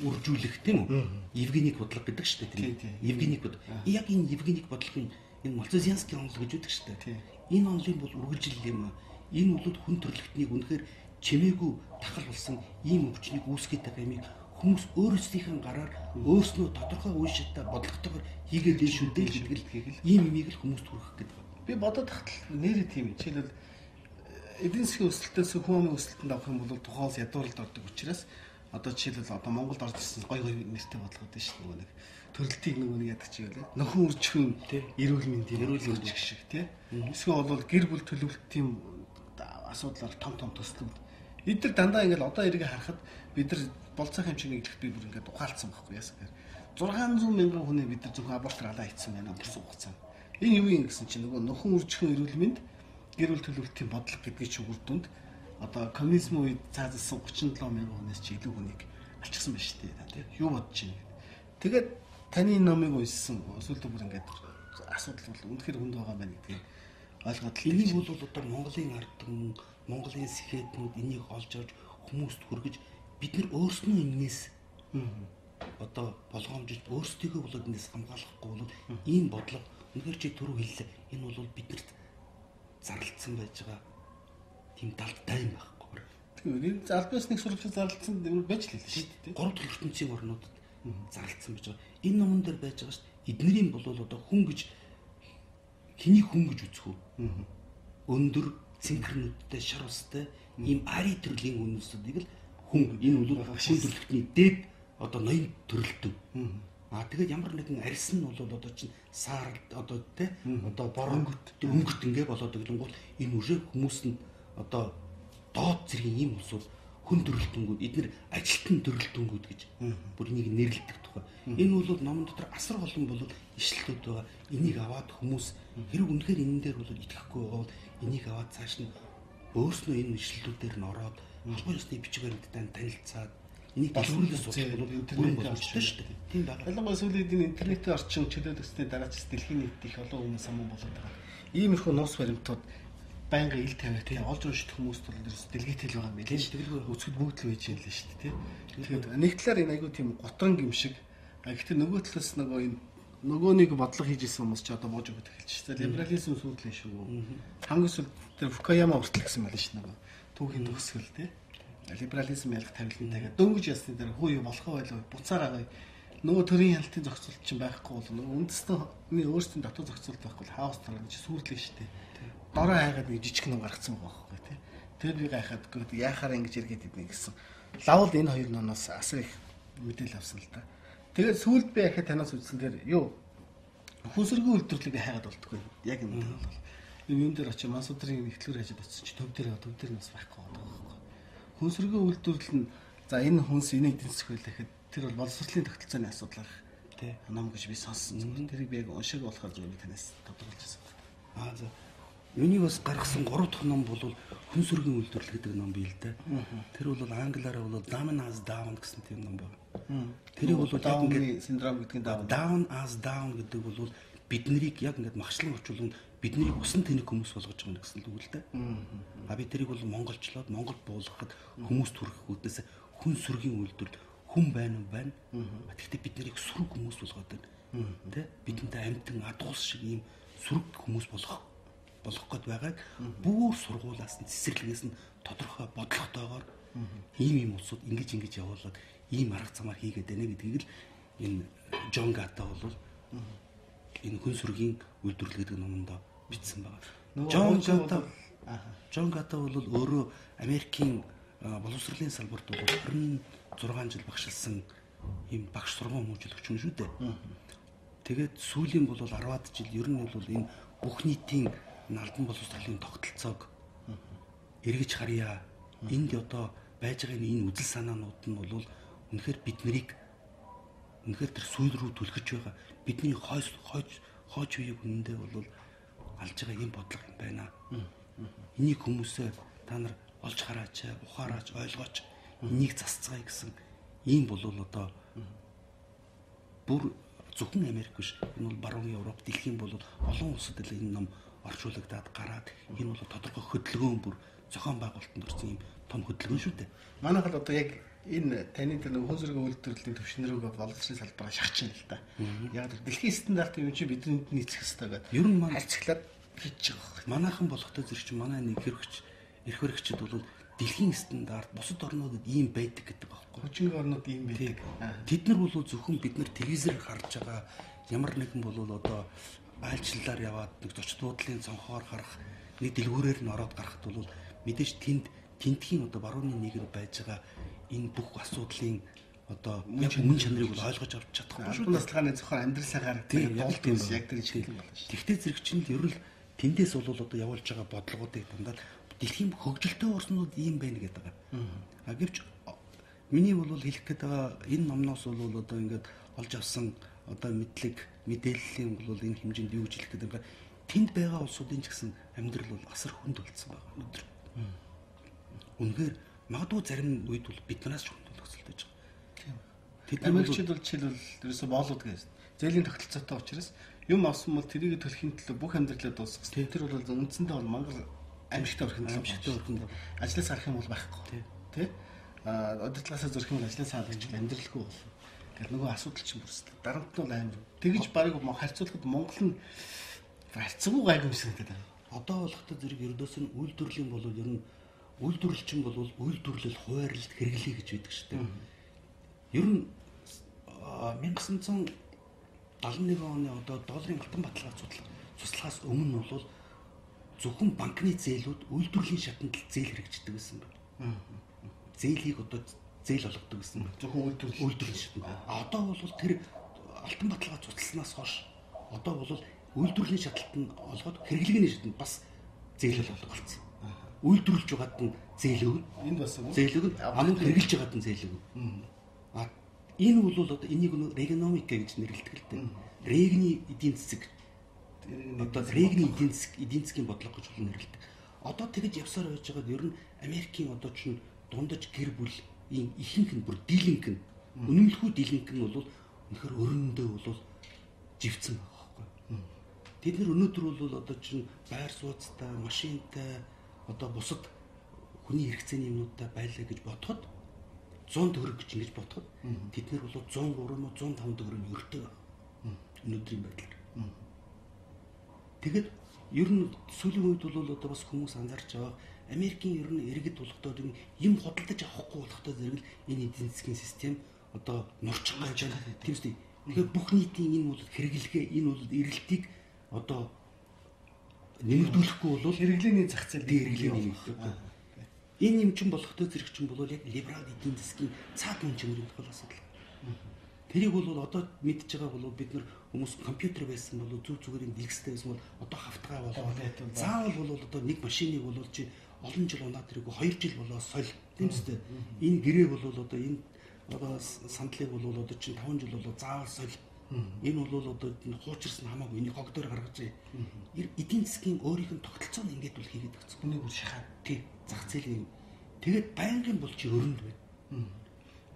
үржүүлэх тийм үү? Евгеник бодлого гэдэг шүү дээ тийм. Евгеник бод. Яг энэ Евгеник бодлогын энэ Малцузианский онол гэж үүдэг шүү дээ. Энэ онолын бол үргэлжлэл юм аа. Энэ бол хүн төрөлхтнийг үнэхээр чимээгүй тахал болсон ийм өвчнийг үүсгээд байгаа юмыг хүмүүс өөрсдийнхээ гараар өөрснөө тодорхой үе шаттай бодлоготойгоор хийгээд ийн шүү дээ гэдэг л ийм юмыг л хүмүүст хүргэх гэдэг. Би бодоод тахтал нэрээ тийм. Жишээлбэл эдийн засгийн өсөлтөөс хүн амын өсөлтөнд авах юм бол тухайн улс ядууралд ордог учраас одоо жишээлбэл одоо Монголд орж ирсэн гой гой нэртэй бодлогод шүү дээ, нөгөө нэг төрөлтийг нөгөө нэг яадаг чи юу лээ. Нөхөн үржихэн эрүүл мэндийн эрүүл гэх шиг тий. Эсвэл бол гэр бүл төлөвлөлтийн асуудлаар том том төслүүд. Эдгээр дандаа ингээл одоо эргээ харахад бид нар болцоох юм шиг нэглэхэд би бүр ингээд ухаалцсан байхгүй яасан гэхээр 600 мянган хүний бид нар зөвхөн абортоор алаа хийсэн байна өнгөрсөн хугацаанд. Энэ юу юм гэсэн чинь нөгөө нөхөн үржихэн эрүүл мэнд гэр бүл төлөвлөлтийн бодлого гэдгийг чи үр дүнд одоо коммунизм үед цаазалсан 37 мянган хүнээс чи илүү хүнийг алчихсан байна шүү дээ. Юу бодож байна гэдэг. Тэгээд таны номыг уншсан өсвөл бүр ингээд асуудал бол үнэхээр хүнд байгаа юм байна гэдгийг ойлгоод л энийг бол одоо Монголын ард түмэн, Монголын сэхэтнүүд энийг олж авч хүмүүст хүргэж бид нар өөрснөө энээс одоо болгоомжиж өөрсдийгөө болоод энэс хамгаалахгүй бол ийм бодлого үнэхээр чи түрүү хэллээ. Энэ бол биднэрт зарлалцсан байж байгаа тийм далдтай юм байхгүй. Тийм энэ албан ёсны сурвалж зарлалцсан байж л хэлээ шүү дээ. 3 дахь ертөнцийн орнуудад зарлалцсан байж байгаа. Энэ номон дээр байж байгаа шүү дээ. Эднэрийн бол одоо хүн гэж хэнийг хүн гэж үзэх үү? Өндөр цэнхэр нүдтэй, шар устай ийм ари төрлийн хүмүүсүүдийг л хүн энэ бол хүн төрөлхтний дээд одоо ноён төрөлтөн. Аа тэгээд ямар нэгэн арьс нь бол одоо чинь саар одоо тэ одоо бор өнгөт ингээ болоод иглэнгуул энэ үрээ хүмүүс нь одоо доод зэргийн ийм улсууд хүн төрөлтөнгүүд эднэр ажилтан төрөлтөнгүүд гэж бүр энийг нэрлэдэг тухай. Энэ бол номон дотор асар олон бол ишлэлүүд байгаа. Энийг аваад хүмүүс хэрэг үнэхээр энэн дээр бол итгэхгүй байгаа бол энийг аваад цааш нь өөрснөө энэ ишлэлүүдээр нь ороод албан ёсны бичиг баримттай танилцаад энийг дэлгүүрлээс судалж бол бүрэн боломжтой шүү дээ. Тийм байгаа. Ялангуяа сүүлийн үед энэ интернетийн орчин чөлөөлөсний дараач дэлхийн нийт их олон хүмүүс саман болоод байгаа. Иймэрхүү нууц баримтууд байнгын ил тавиатай олж унших хүмүүст бол ерөөс дэлгэтэл байгаа юм билээ шүү дээ. Үзэхэд бүгд л байж юм лээ шүү дээ. Тэгэхээр нэг талаар энэ айгүй тийм гутган юм шиг. Гэхдээ нөгөө талаас нөгөө энэ нөгөө нэг бодлого хийж исэн хүмүүс ч одоо бууж өгöd эхэлж шүү дээ. Либерализм сүүдлээ шүү. Хамгийн сүүлд тэр Фукуяма хүртэл гэсэн байл шүү нөгөө түүхийн төгсгөл тий. Либерализм ялах тавилан тагаа дөнгөж ясны дээр хүү юу болох байлаа буцаараа нөгөө төрийн хяналтын зохицуулт чинь байхгүй бол нөгөө үндэстний өөрсдийн дотоод зохицуулт байхгүй бол хаос тарна чи сүрлээ шүү дээ. Дорой хайгаад нэг жижиг ном гаргацсан байгаа байхгүй тий. Тэр би гайхаад гоо яахаараа ингэж эргээд идэнэ гэсэн. Лавл энэ хоёр номоос асар их мэдээлэл авсан л та. Тэгээд сүүлд би ахад танаас үзсэн тэр юу хүнсэргийн үйлдвэрлэлийг хайгаад болтгүй. Яг энэ дээр бол энэ юм дээр очиж Мансудрын ихтлэр хажид очсон чи төв дээр нь бас байхгүй байгаа байхгүй. Хүнсэргийн үйлдвэрлэл нь за энэ хүнс энийг эдийн засаг байлаа гэхэд тэр бол боловсролын тогтолцооны асуудал ах тий ном гэж би сонссон. Зүгээр тэрийг би яг уншааг болохоор зүгээр би танаас тодорхойлж байсан. Аа за. Юуны бас гаргасан 3 дахь ном бол хүн сүргийн үйлдвэрлэл гэдэг ном бий л дээ. Тэр бол англиараа бол Down as Down гэсэн тийм ном байна. Тэрийг бол яг ингээд синдром гэдэг нь Down as Down гэдэг бол биднийг яг ингээд магшлан орчуулганд биднийг усан тэнэг хүмүүс болгож байгаа гэсэн л үг л дээ. А би тэрийг бол монголчлоод монгол буулгахад хүмүүст хүргэх үүднээс хүн сүргийн үйлдвэрлэл хүн байна уу байна. Тэгэхдээ бид нарыг сүрэг хүмүүс болгоод байна. Тэ? Бидэнтэй амьтан адгуус шиг ийм сүрэг хүмүүс болох гээд байгааг бүр сургуулаас нь цэцэрлэгээс нь тодорхой бодлоготойгоор ийм улсууд ингэж явуулаад ийм арга замаар хийгээд байна гэдгийг л энэ Джон Гата бол энэ хүн сүргийн үйлдвэрлэл гэдэг номонд бичсэн байна. Джон Гата бол өөрөө Америкийн боловсролын салбарт бол 26 жил багшилсан ийм багш сургууль хүмүүжүүлэгч юм шүү дээ. Тэгээд сүүлийн бол 10-аад жил ер нь бол энэ бүх нийтийн албан боловсролын тогтолцоог эргэж харъя. Энд одоо байж байгаа энэ үзэл санаанууд нь бол үнэхээр бид нарыг үнэхээр тэр сүйд рүү түлхэж байгаа. Бидний хойч үеийг үнэндээ бол алж байгаа юм бодлого юм байна. Энийг хүмүүсээ та нар олж хараач, ухаараач, ойлгооч, энийг засцгаая гэсэн ийм бол одоо бүр зөвхөн Америк биш. Энэ бол баруун Европ, дэлхийн бол олон улсад л энэ ном орчуулагдаад гараад энэ бол тодорхой хөдөлгөөн бүр зохион байгуулалтанд орсон ийм том хөдөлгөөн шүү дээ. Манайх л одоо яг энэ таны тэр хүн сүргийн үйлдвэрлэлийн төвшин рүүгээ боловсролын салбараа шахаж байна л да. Яг л дэлхийн стандарт юм чи бидний нийцэх ёстой гэдэг. Ер нь харьцлаад хийж байгаа. Манайхан болохтой зэрэг чи манай нэг эрх баригчид бол дэлхийн стандарт бусад орнуудад ийм байдаг гэдэг байхгүй. Хөгжингийн орнууд ийм байдаг. Тэд нар бол зөвхөн бид нар телевизээр харж байгаа ямар нэгэн бол одоо айлчлалаар яваад нэг зочд буудлын цонхоор харах нэг дэлгүүрээр нь ороод гарахад бол мэдээж тэнд тентхийн одоо барууны нийгэм байж байгаа энэ бүх асуудлын одоо яг үнэн чанарыг бол ойлгож авч чадахгүй шүү. Албан тасалгааны зохион амьдралаа гаргадаг болд юм яг тэр чиглэл болно шүү. Тэгтээ зэрэг чинь л ер нь тэндээс бол одоо явуулж байгаа бодлогоодыг дандаа дэлхийн хөгжилтэй орнууд ийм байна гэдэг байгаа. А гэвч миний бол хэлэх гээд байгаа энэ номноос бол одоо ингээд олж авсан одоо мэдлэг мэдээллийн бол энэ хэмжээнд юу гэж хэлэх гээд байгаа тэнд байгаа улсуудын ч гэсэн амьдрал бол асар хүнд болцсон байгаа өнөөдөр. Үнэхээр магадгүй зарим үед бол биднээс ч хүнд нөхцөлтэй байгаа. Тийм. Тэд Америкчууд бол жишээлбэл ерөөсө боолууд гэж зээлийн тогтолцоотой учраас юм авсан бол тэрийг төлөхийн төлөө бүх амьдралаа дуусгах. Тэр бол үндсэндээ бол мангар амжилттай өрхөнд ажлаас гарах юм бол байхгүй. Тэ? А удирдлагаасаа зөрөх юм бол ажлаас хаалгач амьдралгүй болно. Гэл нөгөө асуудал чинь бүрсдэг. Дарамт нь бол амар. Тэгэж барыг харьцуулахад Монгол нь харьцангуй гайгүй юм шиг надад байна. Одоо болохтой зэрэг ердөөс нь үйлдвэрлэлийн бол ер нь үйлдвэрлэлчин бол үйлдвэрлэл, хуваарлалт, хэрэглээ гэж байдаг шүү дээ. Ер нь 1971 оны одоо долларын алтан баталгаа цуцлагаас өмнө бол зөвхөн банкны зээлүүд үйлдвэрлэлийн шатанд зээл хэрэгждэг байсан байна. Зээлийг одоо зээл олгодог гэсэн байна. Зөвхөн үйлдвэрлэлийн шатанд. А одоо бол тэр алтан баталгаа цуцласнаас хойш одоо бол үйлдвэрлэлийн шатлалт нь олгоод хэрэглээний шатанд бас зээл олгодог болсон. Үйлдвэрлэж байгаад нь зээл өгнө. Энд бас зээл өгнө. Аман хэрэглэж байгаад нь зээл өгнө. А энэ бол одоо энийг нөө регономика гэж нэрлэдэг л дээ. Регний эдийн засаг. Одоо регний эдийн засгийн бодлого гэж бол нэрлэдэг. Одоо тэгж явсаар байж байгаад ер нь Америкийн одоо чинь дундаж гэр бүлийн ихэнх нь бүр дийлэнх нь үнэмлэхүй дийлэнх нь бол үнэхээр өрөндөө бол живцэн байгаа байхгүй. Тэд нар өнөөдөр бол одоо чинь байр сууцтай, машинтай, одоо бусад хүний хэрэгцээний юмнуудтай байлаа гэж бодоход 100 төгрөг гэж ингэж бодоход тэд нар бол 103 уу 105 төгрөг өртөө байна. Өнөөдрийн байдлаар. Тэгэд ер нь сүүлийн үед бол одоо бас хүмүүс анзаарч байгаа Америкийн ер нь иргэд болохдоо юм худалдаж авахгүй болохдоо зэрэг л энэ эдийн засгийн систем одоо нурчих гэж байна. Тийм үстэй. Тэгэхээр бүх нийтийн энэ бол хэрэглэгээ, энэ бол эрэлтийг одоо нэмэгдүүлэхгүй бол хэрэглээний зах зээл хэрэглээний нэмэгдэх. Энэ юм чинь болохтой зэрэг чинь бол яг либерал эдийн засгийн цаад үн чанарын тухай асуудал. Тэрийг бол одоо мэдж байгаа бол бид нар хүмүүс компьютер байсан бол зүг зүгээр юм дэлгэцтэй байсан бол одоо хавтгай болоо. Заавал бол одоо нэг машиныг бол чи олон жил унаад ирэхгүй 2 жил болоо соль. Тийм үстэй. Энэ гэрээ бол одоо энэ одоо сандлыг бол одоо чинь 5 жил болоо заавал соль. Энэ бол одоо хуучирсан хамаагүй энийг хог дээр гаргаж эдийн засгийн өөрийнх нь тогтолцоо нь ингээд бол хийгээд өгсөн. Хүнийг бүр шахаа. Тий. Зах зээлийн юм. Тэгээд байнгын бол чи өрөнд байна.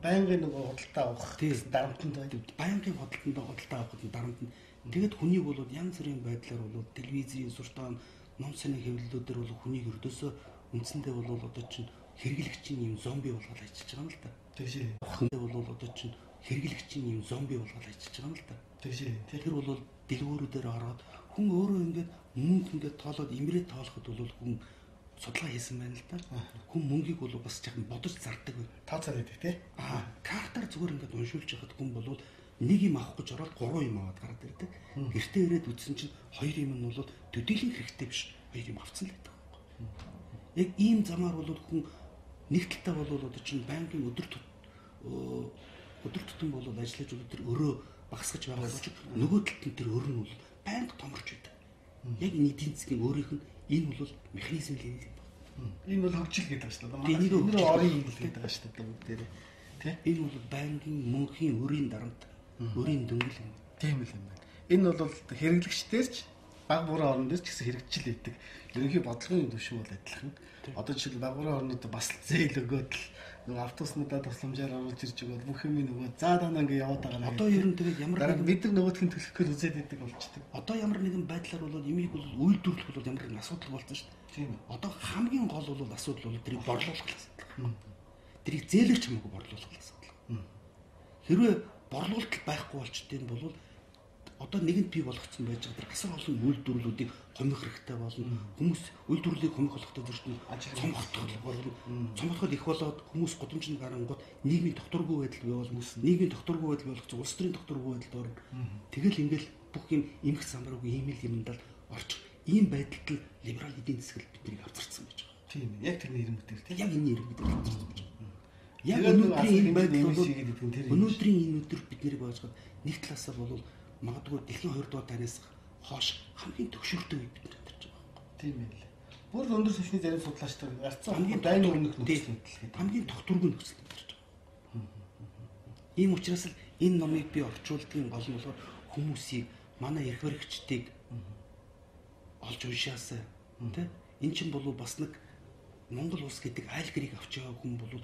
Байнгын нөгөө худалдаа авах гэсэн дарамтанд байна. Байнгын худалдаа авахд дарамтанд. Тэгээд хүнийг бол янз бүрийн байдлаар бол телевизийн суртаан ном сонин хэвлэлүүдээр бол хүнийг өрдөөсөө үндсэндээ бол одоо чинь хэрэглэгчийн юм зомби болгоод ажиллаж байгаа юм л да. Тэгшээ. Хүндээ бол одоо чинь хэрэглэгчийн юм зомби болгоод ажиллаж байгаа юм л да. Тэгшээ. Тэр бол дэлгүүрүүдээр ороод хүн өөрөө ингээд мөнгө ингээд тоолоод имрээ тоолоход бол хүн судалгаа хийсэн байна л да. Хүн мөнгийг бол бас жаахан бодож зардаг бай. Тооцоод байдаг тий. Аа, картаар зүгээр ингээд уншуулж яхад хүн бол нэг юм авах гэж ороод гурван юм аваад гараад ирдэг. Гэртээ ирээд үзсэн чинь хоёр юм нь бол төдийлөн хэрэгтэй биш. Хоёр юм авцсан л байдаг байхгүй. Яг ийм замаар бол хүн нэг талдаа бол одоо чинь байнгын өдөр тутам бол ажиллаж өдөр өрөө багасгаж байгаа боловч нөгөө талд нь тэр өр нь бол байнга томорч байдаг. Яг энэ эдийн засгийн өөрийнх нь энэ бол механизм л юм байна. Энэ бол хөгжил гэдэг байна шүү дээ. Манай энэ орын юм л гэдэг байгаа шүү дээ бүгдээрээ. Тэ? Энэ бол байнгын мөнхийн өрийн дарамт, өрийн дөнгөл юм. Тийм л юм байна. Энэ бол хэрэглэгчдэр ч баг буруу орн дээр ч гэсэн хэрэгжил байдаг. Ерөнхий бодлогын түвшин бол адилхан. Одоо жишээл баг буруу орнууд бас зээл өгөөд л нөгөө автобуснуудаа тусламжаар оруулж ирж өгөөд бүх юм нөгөө заа данаа ингээ яваад байгаа. Одоо ер нь тэгээд ямар нэгэн бид нар нөгөөх нь төлөх гэж үзээд байдаг болчдөг. Одоо ямар нэгэн байдлаар бол ямиг бол үйлдвэрлэх бол ямар нэгэн асуудал болсон шүү дээ. Тийм. Одоо хамгийн гол бол асуудал бол тэрийг борлуулах асуудал. Тэрийг зээлэр ч хамаагүй борлуулах асуудал. Хэрвээ борлуулалт байхгүй болчтой юм бол Одоо нэгэнд бий болгоцсон байж байгаа тэр асар олон үйлдвэрлэлүүдийг хомих хэрэгтэй болно. Хүмүүс үйлдвэрлэлийг хомих болохтой зэрэг цомготгол болно. Цомготгол их болоод хүмүүс гудамжинд гарангууд нийгмийн тогтворгүй байдал бий болно. Нийгмийн тогтворгүй байдал болох чинь улс төрийн тогтворгүй байдалд орно. Тэгэл ингээл бүх юм эмх самраагүй ийм л юмдал орчих. Ийм байдалд л либерал эдийн засаг биднийг авчирсан байж байгаа. Тийм. Яг тэрний ирмэг дээр тийм. Яг энэ ирмэг дээр авчирсан байж байгаа. Яг өнөөдрийн энэ байдал бол өнөөдрийн энэ өдөр бид нэрийг ойлгоход нэг талаасаа бол магадгүй дэлхийн 2 дугаар дайнаас хойш хамгийн төгшөртэй үе бид нар амьдарч байгаа байхгүй. Тийм ээ л. Бүр өндөр түвшний зарим судлаачдаар гарцсан хамгийн дайны өмнөх нөхцөл байдал хамгийн тогтворгүй нөхцөл амьдарч байгаа. Ийм учраас л энэ номыг би орчуулдгийн гол нь болохоор хүмүүсийг манай эрх баригчдыг олж уншаасай тэ. Эн чинь бол бас нэг Монгол улс гэдэг айл гэрийг авч яваа хүн бол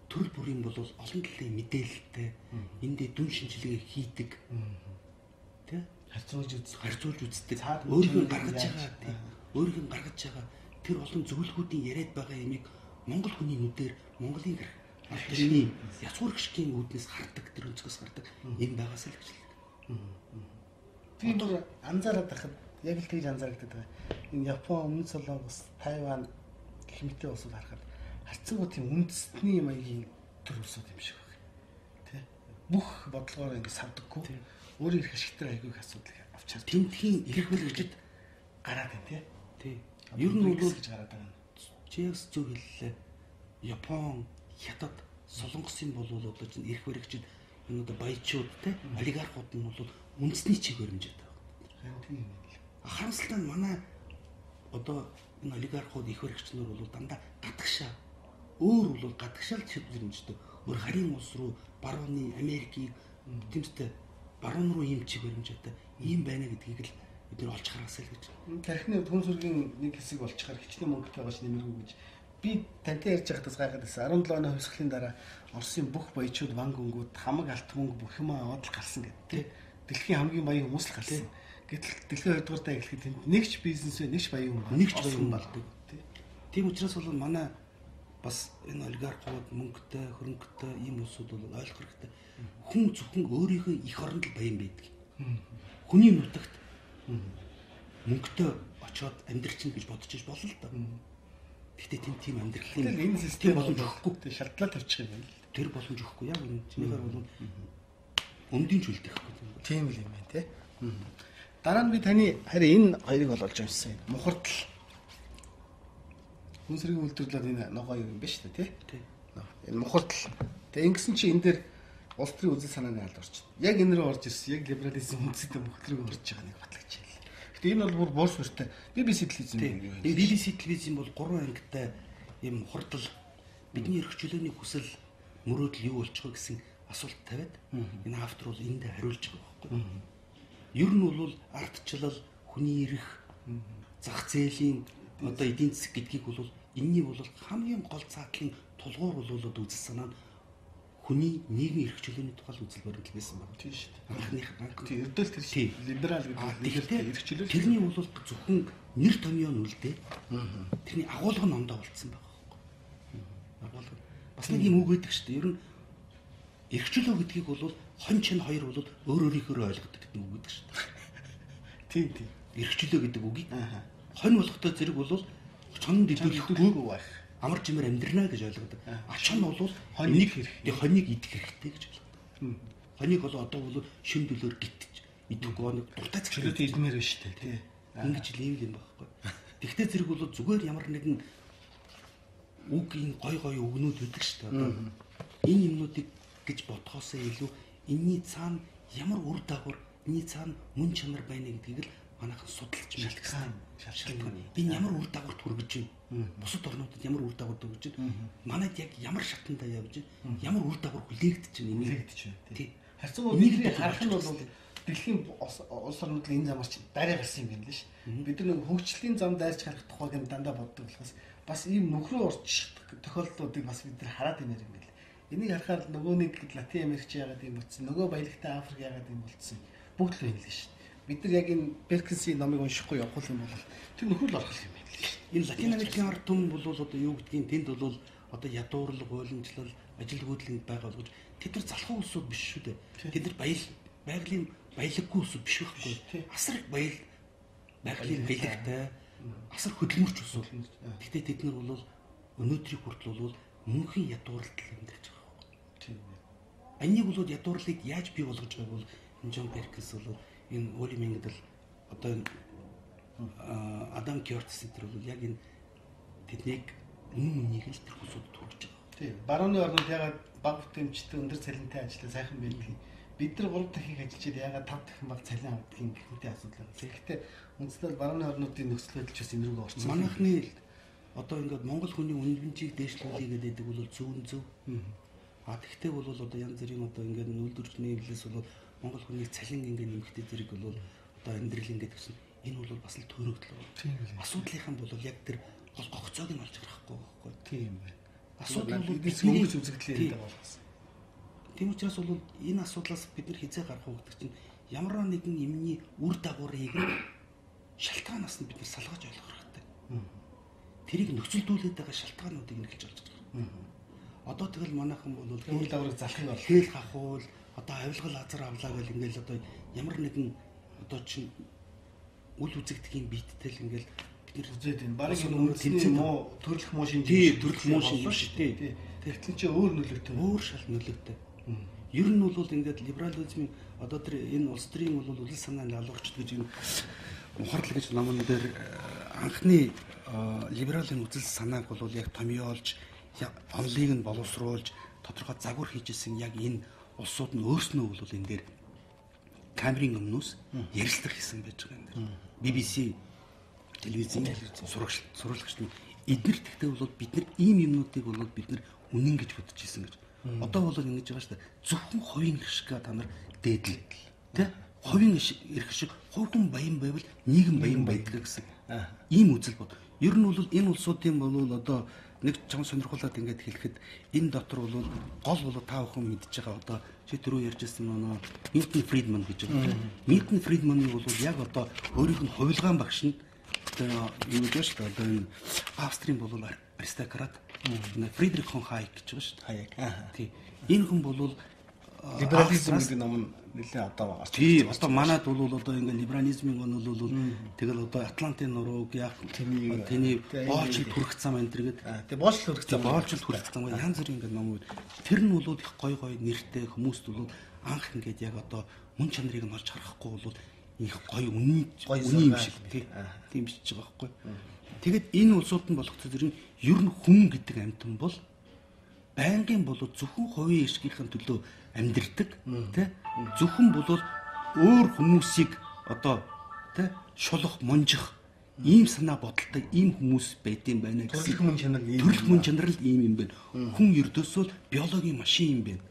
төрөл бүрийн бол олон талын мэдээлэлтэй эндээ дүн шинжилгээ хийдэг тэ харьцуулж үздэг өөрийнхөө гаргаж байгаа тий өөрийнхөө гаргаж байгаа тэр олон зөвлөгүүдийн яриад байгаа ямиг Монгол хүний нүдээр Монголын тэрний язгуур гიშгийн үүднээс хардаг тэр өнцгөөс гардаг юм байгаасаа л гэж хэлдэг. Би бүр анзаараад байхад яг л тэгж анзаарагдаад байгаа. Энэ Япон, Өмнөд Солонгос, Тайван гэх мэт улсууд харахад харьцангуй тийм үндэстний маягийн төр улсууд юм шиг байна. Тэ? Бүх бодлогоор ингэ савдаггүй. Өөрийн эрх ашиг дээр айгүй их асуудал авч харж. Тэмдгийн эрх баригчид гараад байна тий. Тий. Ер нь бол гэж гараад байгаа юм. Чи бас зөв хэллээ. Япон, Хятад, Солонгосын бол одоо чинь эрх баригчид энэ одоо баячууд те олигархууд нь бол үндэсний чиг баримжаад байгаа. Харин тийм юм л. Харамсалтай нь манай одоо энэ олигархууд их баригч нар бол дандаа гадагшаа өөр бол гадагшаал чиг баримжтай. Өөр харийн улс руу, барууны Америкийг тэмцтэй баруун руу ийм чиг баримжаатай ийм байна гэдгийг л бид нар олж хараасай л гэж. Тархины түн сүргийн нэг хэсэг болчихоор хичнээн мөнгөтэй байгаа ч нэмэргүй гэж би тантай ярьж байхдаа гайхаад байсан. 17 оны хувьсгалын дараа Оросын бүх баячууд ванг өнгүүд хамаг алт мөнгө бүх юм аваад л гарсан гэдэг тий. Дэлхийн хамгийн баян хүмүүс л гарсан. Гэтэл дэлхийн 2 дугаар дай гэхэд тэнд нэг ч бизнес вэ, нэг ч баян хүн, нэг ч баян хүн болдог. Тий. Тийм учраас бол манай бас энэ олигархууд мөнгөтэй, хөрөнгөтэй ийм улсууд бол ойлгох хэрэгтэй. Хүн зөвхөн өөрийнхөө эх оронд л баян байдаг. Хүний нутагт мөнгөтэй очоод амьдрчин гэж бодож иж болно л доо. Гэхдээ тэнд тийм амьдралын энэ систем боломж өгөхгүй. Тэг шалдлаа тавьчих юм байна л. Тэр боломж өгөхгүй. Яг үнэн. Чинийхээр бол өмдийн ч үлдэхгүй. Тийм л юм байна те. Дараа нь би таны харин энэ хоёрыг бол олж уншсан юм. Мухардал. Хүн сэргийн үйлдвэрлэлд энэ ногоо юм биш үү те? Тий. Энэ мухардал. Тэг ингэсэн чи энэ дээр улс төрийн үзэл санааны алд орчих. Яг энэ рүү орж ирсэн. Яг либерализм үндсэд мухард руу орж байгаа нэг батлагч юм. Гэтэ энэ бол бүр буур суурьтай BBC телевизэн юм. BBC телевизэн бол 3 ангитай ийм хурдл бидний эрх чөлөөний хүсэл мөрөөдөл юу болчих вэ гэсэн асуулт тавиад энэ автор бол энд хариулж байгаа байхгүй. Ер нь бол ардчлал, хүний эрх, зах зээлийн одоо эдийн засаг гэдгийг бол энэний бол хамгийн гол цаатлын тулгуур бол үзэл санаа нь хүний нийгмийн эрх чөлөөний тухай үзэл баримтлал байсан байна. Тийм шүү дээ. Анхных анх тийм ердөөл тэр шүү. Либерал гэдэг нь эрх чөлөө. Тэрний бол зөвхөн нэр томьёо нь үлдээ. Тэрний агуулга нь ондоо болцсон байгаа байхгүй. Агуулга. Бас нэг юм үг өгдөг шүү дээ. Ер нь эрх чөлөө гэдгийг бол хон чин хоёр бол өөр өөрийнхөө ойлгодог гэдэг үг өгдөг шүү дээ. Тийм тийм. Эрх чөлөө гэдэг үгийг хонь болохтой зэрэг бол чонд идэвхгүй байх. Амар жимээр амьдрнаа гэж ойлгодог. А чон бол хонийг хэрэгтэй, хонийг идэх хэрэгтэй гэж ойлгодог. Хонийг бол одоо бол шин төлөөр гитж идэхгүй нэг дуртай чөлөөтэй идмээр байна шүү дээ, тий. Ингэж л ийм юм байхгүй. Тэгтээ зэрэг бол зүгээр ямар нэгэн үг энэ гой гой үгнүүд өгдөг шүү дээ. Одоо энэ юмнуудыг гэж бодхоосоо илүү энэний цаана ямар үр дагавар, энэний цаана мөн чанар байна гэдгийг л манайхан судалж мэдэх шалтгаан. Энэ ямар үр дагаварт хүргэж байна? Бусад орнуудад ямар үр дагавар хүргэж байна? Манайд яг ямар шатанда явж байна? Ямар үр дагавар хүлээгдэж байна? Хүлээгдэж байна. Тий. Харьцангуй бидний харах нь бол дэлхийн улс орнууд энэ замаар чинь дарай гарсан юм байна л ш. Бид нар нэг хөгжлийн зам дайрч гарах тухайг нь дандаа боддог болохоос бас ийм нөхрөө орчих тохиолдлуудыг бас бид нар хараад имээр юм байна. Энийг харахаар нөгөө нэг Латин Америкч яагаад юм болцсон, нөгөө баялагтай Африк яагаад юм болцсон бүгд л байна л ш. Бид нар яг энэ Перкинсийн номыг уншихгүй явах юм бол тэр нөхөр л орох юм байна л. Энэ Латин Америкийн ард түмэн бол одоо юу гэдгийг тэнд бол одоо ядуурлаг, уйламжлал, ажилгүйдэл байгаа болгож тэд нар залхуу улсууд биш шүү дээ. Тэд нар Байгалийн баялаггүй улсууд биш байхгүй. Асар их байгалийн баялагтай, асар хөдөлмөрч улсууд. Гэхдээ тэд нар бол өнөөдрийг хүртэл бол мөнхийн ядууралд амьдарч байгаа байхгүй. Тийм ээ. Энийг бол ядуурлыг яаж бий болгож байгааг бол энэ Джон Перкинс бол энэ Оли Мингдэл одоо энэ Адам Кёртис энэ бол яг энэ тэднийг үнэн үннийг л тэр хүмүүсүүд төрж байгаа. Тийм. Барууны орнууд ягаад бага бүтээмжтэй өндөр цалинтай ажиллаа сайхан байдгийг бид нар 3 дахин ажиллаж ийл ягаад 5 дахин бага цалин авдаг юм гэх мэт асуудал байна. Тэгэхдээ үндсэндээ барууны орнуудын нөхцөл байдал ч бас энэ рүүгээ орсон. Манайхны одоо ингээд Монгол хүний үнэмжийг дээшлүүлье гэдэг бол зөв нь зөв. А тэгвэл бол одоо янз бүрийн одоо ингээд үйлдвэрлэлийн эвлэлээс бол Монгол хүний цалин ингээд нэмэгдэх зэрэг бол одоо амьдрал ингээд гэсэн энэ бол бас л төөрөгдөл. Асуудлынхан бол яг тэр гол гогцоог нь олж харахгүй байхгүй. Тийм байна. Асуудал бол бидний өнгөц үзэгдлийн юм болгосон. Тийм учраас бол энэ асуудлаас бид нар хизээ гарах уу гэдэг чинь ямар нэгэн юмны үр дагаврыг шалтгаанаас нь бид нар салгаж ойлгох хэрэгтэй. Тэрийг нөхцөлдүүлээд байгаа шалтгаануудыг нэгэлж олж байгаа. Одоо тэгэл манайхан бол үр дагаврыг залах нь хэл гахуул одоо авилгал азар авлаа гэл ингээл одоо ямар нэгэн одоо чинь үл үзэгдэхийн биеттэй л ингээл бид нар үзээд байна. Бараг энэ үндэсний муу төрлөх муу шинж төрлөх муу шинж шүү дээ. Тэгтэл чи өөр нөлөөтэй. Өөр шал нөлөөтэй. Ер нь бол ингээд либерализмын одоо тэр энэ улс төрийн бол үлэл санааны алуурчд гэж энэ мухарлал гэж номон дээр анхны либералын үзэл санааг бол яг томьёолж онлыг нь боловсруулж тодорхой загвар хийж исэн яг энэ улсууд нь өөрснөө бол энэ дээр камерын өмнөөс ярилцлага хийсэн байж байгаа юм дээр. BBC телевизийн сурагч нь эднэр тэгтээ бол бид нар ийм юмнуудыг бол бид нар үнэн гэж бодож исэн гэж. Одоо бол ингэж байгаа шүү дээ. Зөвхөн хувийн эрх та нар дээдэл тэ хувийн эрх шиг хувь хүн баян байвал нийгэм баян байдаг гэсэн ийм үзэл бод. Ер нь бол энэ улсуудын бол одоо нэг чам сонирхолтой ингээд хэлэхэд энэ дотор бол гол бол та бүхэн мэдж байгаа одоо чи түрүү ярьжсэн нөө Милтон Фридман гэж байна. Милтон Фридманы бол яг одоо өөрийнх нь хувилгаан багш нь одоо юу гэж байна шүү дээ. Одоо энэ Австрийн бол аристократ Фридрих фон Хайек гэж байгаа шүү дээ. Хайек. Тий. Энэ хүн бол либерализм гэдэг ном нь нэлээд одоо гарч ирсэн. Тий, одоо манад бол одоо ингээ либерализмын он бол тэгэл одоо Атлантын нурууг яах тэний боолчл хүрэх зам энэ төр гээд. Тий, боолчл хүрэх зам. Боолчл хүрэх зам янз бүрийн ингээ ном. Тэр нь бол их гой гой нэртэй хүмүүст бол анх ингээд яг одоо мөн чанарыг нь олж харахгүй бол их гой үнэн юм шиг тий. Тийм бичиж байгаа байхгүй. Тэгэд энэ улсууд нь болох зэрэг ер нь хүн гэдэг амьтан бол байнгын бол зөвхөн хувийн эрхийнхээ төлөө амьдардаг тий. Зөвхөн бол өөр хүмүүсийг одоо тий шулах, мунжих ийм санаа бодолтой ийм хүмүүс байдсан байна гэсэн. Төрөлх мөн чанар ийм. Төрөлх мөн чанар л ийм юм байна. Хүн ердөөсөө биологийн машин юм байна.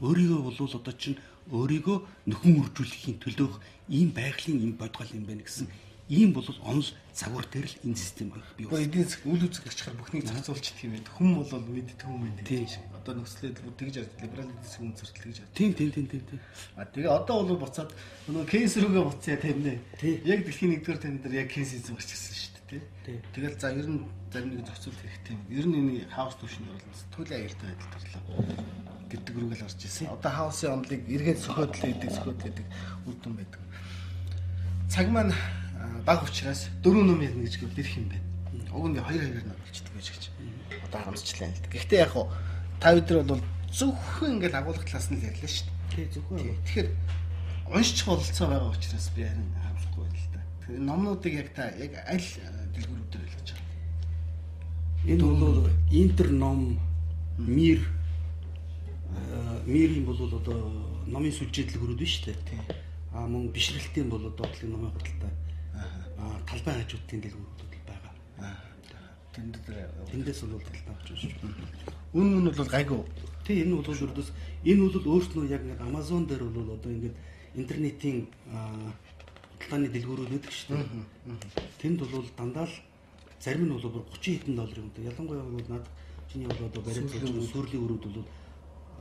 Өөрийгөө бол одоо чинь өөрийгөө нөхөн үржүүлэхийн төлөөх ийм байгалийн ийм бодгол юм байна гэсэн ийм бол онол загвар дээр л энэ систем анх бий болсон. Эдийн засаг үл үзэг гарчхаар бүхнийг зохицуулчихдаг юм байна. Хүн бол мэддэг юм байна тийм. Одоо нөхцөл байдал бүр тэгж харж либерал эдийн засгийн үнцэртэл тэгж харж. Тийм тийм тийм тийм. А тэгээ одоо бол буцаад нөгөө кейс рүүгээ буцъя тийм нэ. Яг дэлхийн 1-р таймн дээр яг кейсизм гарч ирсэн шүү дээ тий. Тэгэл за ер нь зарим нэг зохицуулт хэрэгтэй юм. Ер нь энэ хаус түвшинд оруулсан. Туйлын аюултай байдалд орлоо гэдэг рүүгээ л орж ирсэн. Одоо хаусын онолыг эргээд сөхөөдлөө гэдэг сөхөөдлөө гэдэг үр дүн байдаг. Цаг маань баг учраас 4 ном ярина гэж гэвэл ирэх юм байна. Уг нь 2-2 ном болчдөг гэж гэж. Одоо харамсчлаа л дээ. Гэхдээ яг хуу та бид нар бол зөвхөн ингээл агуулга талаас нь л ярьлаа шүү дээ. Тий, зөвхөн. Тэгэхээр уншчих бололцоо байгаа учраас би харин харамсахгүй байна л да. Тэгэхээр номнуудыг яг та яг аль дэлгүүрүүдээр ойлгож байгаа. Энэ бол Интер ном, Мир Мирийн бол одоо номын сүлжээ дэлгүүрүүд биш үү? Тий. А мөн бишрэлтийн бол доотлын номын худалдаа. Талбай хажуудын дэлгүүрүүд байгаа. Тэнд тэндээс бол талбай авч уншиж байна. Үн мөн бол гайгүй. Тий, энэ бол ердөөс энэ бол өөрснөө яг ингээд Amazon дээр бол одоо ингээд интернетийн худалдааны дэлгүүрүүд байдаг шүү дээ. Тэнд бол дандаа л зарим нь бол бүр 30 хэдэн долларын үнэтэй. Ялангуяа бол над чиний бол одоо бариад сууж байгаа сүрлийн өрөөд бол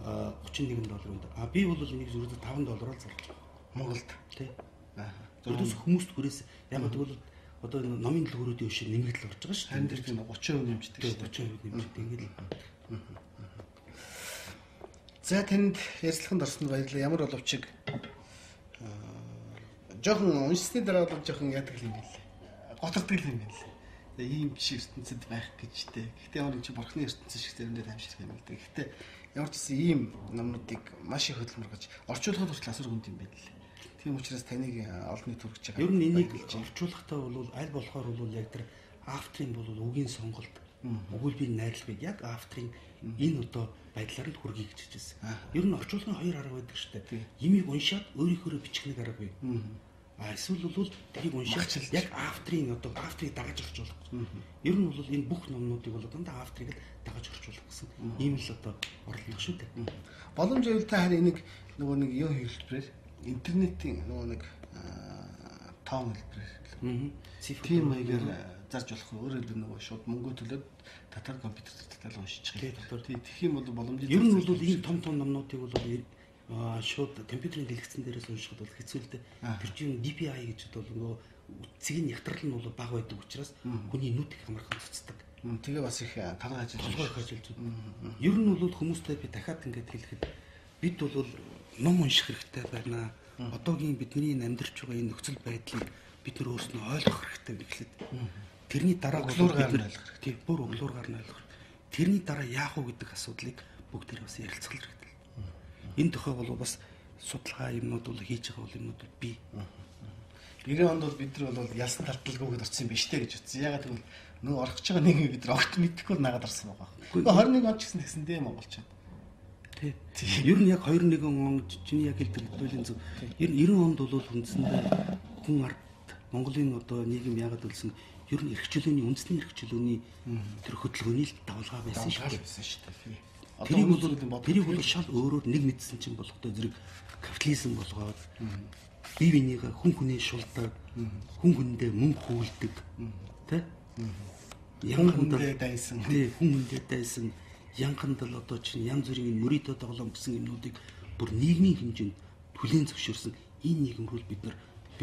31 доллар үнэтэй. А би бол энийг ердөө 5 доллараар зарж байгаа. Монголд. Тий. Ердөөс хүмүүст хүрээс яг тэгвэл одоо энэ номын дэлгүүрүүдийн өшөө нэмэгдэл орж байгаа шүү дээ. Харин тэр чинь 30% нэмждэг шүү дээ. 30% нэмждэг ингээд л. За танд ярилцлаганд орсонд баярлалаа. Ямар боловч Жохон уншсны дараа бол жохон яадаг юм билээ. Готордог юм билээ. Тэгээ ийм биш ертөнцид байх гэж тэ. Гэхдээ ямар юм чи бурхны ертөнцийн шиг заримдаа таймшрах юм л дээ. Гэхдээ ямар ч гэсэн ийм номнуудыг маш их хөдөлмөр гэж орчуулахад хүртэл асар хүнд юм байна лээ. Тийм учраас таныг олон нийт хүргэж байгаа. Ер нь энийг орчуулахдаа бол аль болохоор бол яг тэр авторын бол үгийн сонголт, өгүүлбэрийн найрлагыг яг авторын энэ одоо байдлаар нь хүргэе гэж хэлжсэн. Ер нь орчуулгын хоёр арга байдаг шүү дээ. Имийг уншаад өөрийнхөөрөө бичих нэг арга бий. А эсвэл бол тэрийг уншаад яг авторын одоо авторыг дагаж орчуулах. Ер нь бол энэ бүх номнуудыг бол дандаа авторыг л дагаж орчуулах гэсэн ийм л одоо оролдох шүү дээ. Боломж байвал та харин энийг нөгөө нэг юу хэлбэрээр интернетийн нөгөө нэг тоон хэлбэрээр тийм маягаар зарж болох. Өөрөөр хэлбэл нөгөө шууд мөнгө төлөөд татар компьютер татал уншиж байгаа. Тэгэх юм бол боломжтой. Ер нь бол ийм том том номнуудыг бол шууд компьютерийн дэлгэцэн дээрээс уншихад бол хэцүү л дээ. Тэр чинь DPI гэж бол нөгөө цэг нь ятрал нь бол бага байдаг учраас хүний нүд их амархан цуцдаг. Тэгээ бас их тарга ажиллаж их ажиллаж. Ер нь бол хүмүүстэй би дахиад ингэж хэлэхэд бид бол ном унших хэрэгтэй байна. Одоогийн бидний амьдарч байгаа энэ нөхцөл байдлыг бид нар өөрснөө ойлгох хэрэгтэй гэхлээр тэрний дараа бол бид нар тийм бүр өглөөргаар нь ойлгох. Тэрний дараа яах вэ гэдэг асуудлыг бүгдээрээ бас ярилцах хэрэгтэй. Энэ тохиол бол бас судалгаа юмнууд бол хийж байгаа бол юмнууд бол бий. 90 онд бол бид нар бол ялсан талталгүйгээд орсон юм биш үү гэж утсан. Ягаад гэвэл нөгөө орох гэж байгаа нэг бид нар огт мэдэхгүй нагаад орсон байгаа. Гэхдээ 21 он ч гэсэн тэгсэн дээ монголчууд. Тий. Ер нь яг 21 он чиний яг хэлдэг туйлын зөв. Ер нь 90 онд бол үндсэндээ хүн ард Монголын одоо нийгэм яагаад үлсэн ер нь эрх чөлөөний үндэсний эрх чөлөөний тэр хөдөлгөөний л давалгаа байсан шүү дээ. Тэрийг бол шал өөрөөр нэг мэдсэн чинь болохтой зэрэг капитализм болгоод бие биенийгээ хүн хүнээ шулдаг, хүн хүндээ мөнгө хүүлдэг, тэ? Янхандаа дайсан. Тий, хүн хүндээ дайсан. Янхандал одоо чинь янз бүрийн мөрийдөө тоглоом гэсэн юмнуудыг бүр нийгмийн хэмжээнд хүлээн зөвшөөрсөн энэ нийгэм рүү бид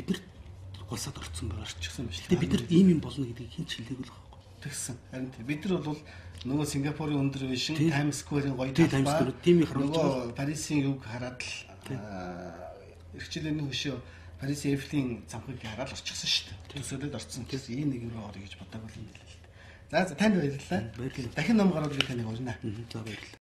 нар голсаад орцсон байгаа орчихсон байна. Гэтэ бид нар ийм юм болно гэдгийг хэн ч хэлээгүй л байхгүй. Тэгсэн. Харин тий. Бид нар бол нөгөө Сингапурын өндөр вишин, Times Square-ийн гоё талбай, тийм их харуулж байгаа. Парисын юг хараад л эрхчлөөний хөшөө Парисын Эйфелийн замхыг хараад орчихсон шүү дээ. Төсөөлөд орсон. Тэгээс ийм нэг юм руу орё гэж бодоагүй юм билээ л дээ. За танд баярлалаа. Дахин ном гараад би таныг урина. За баярлалаа.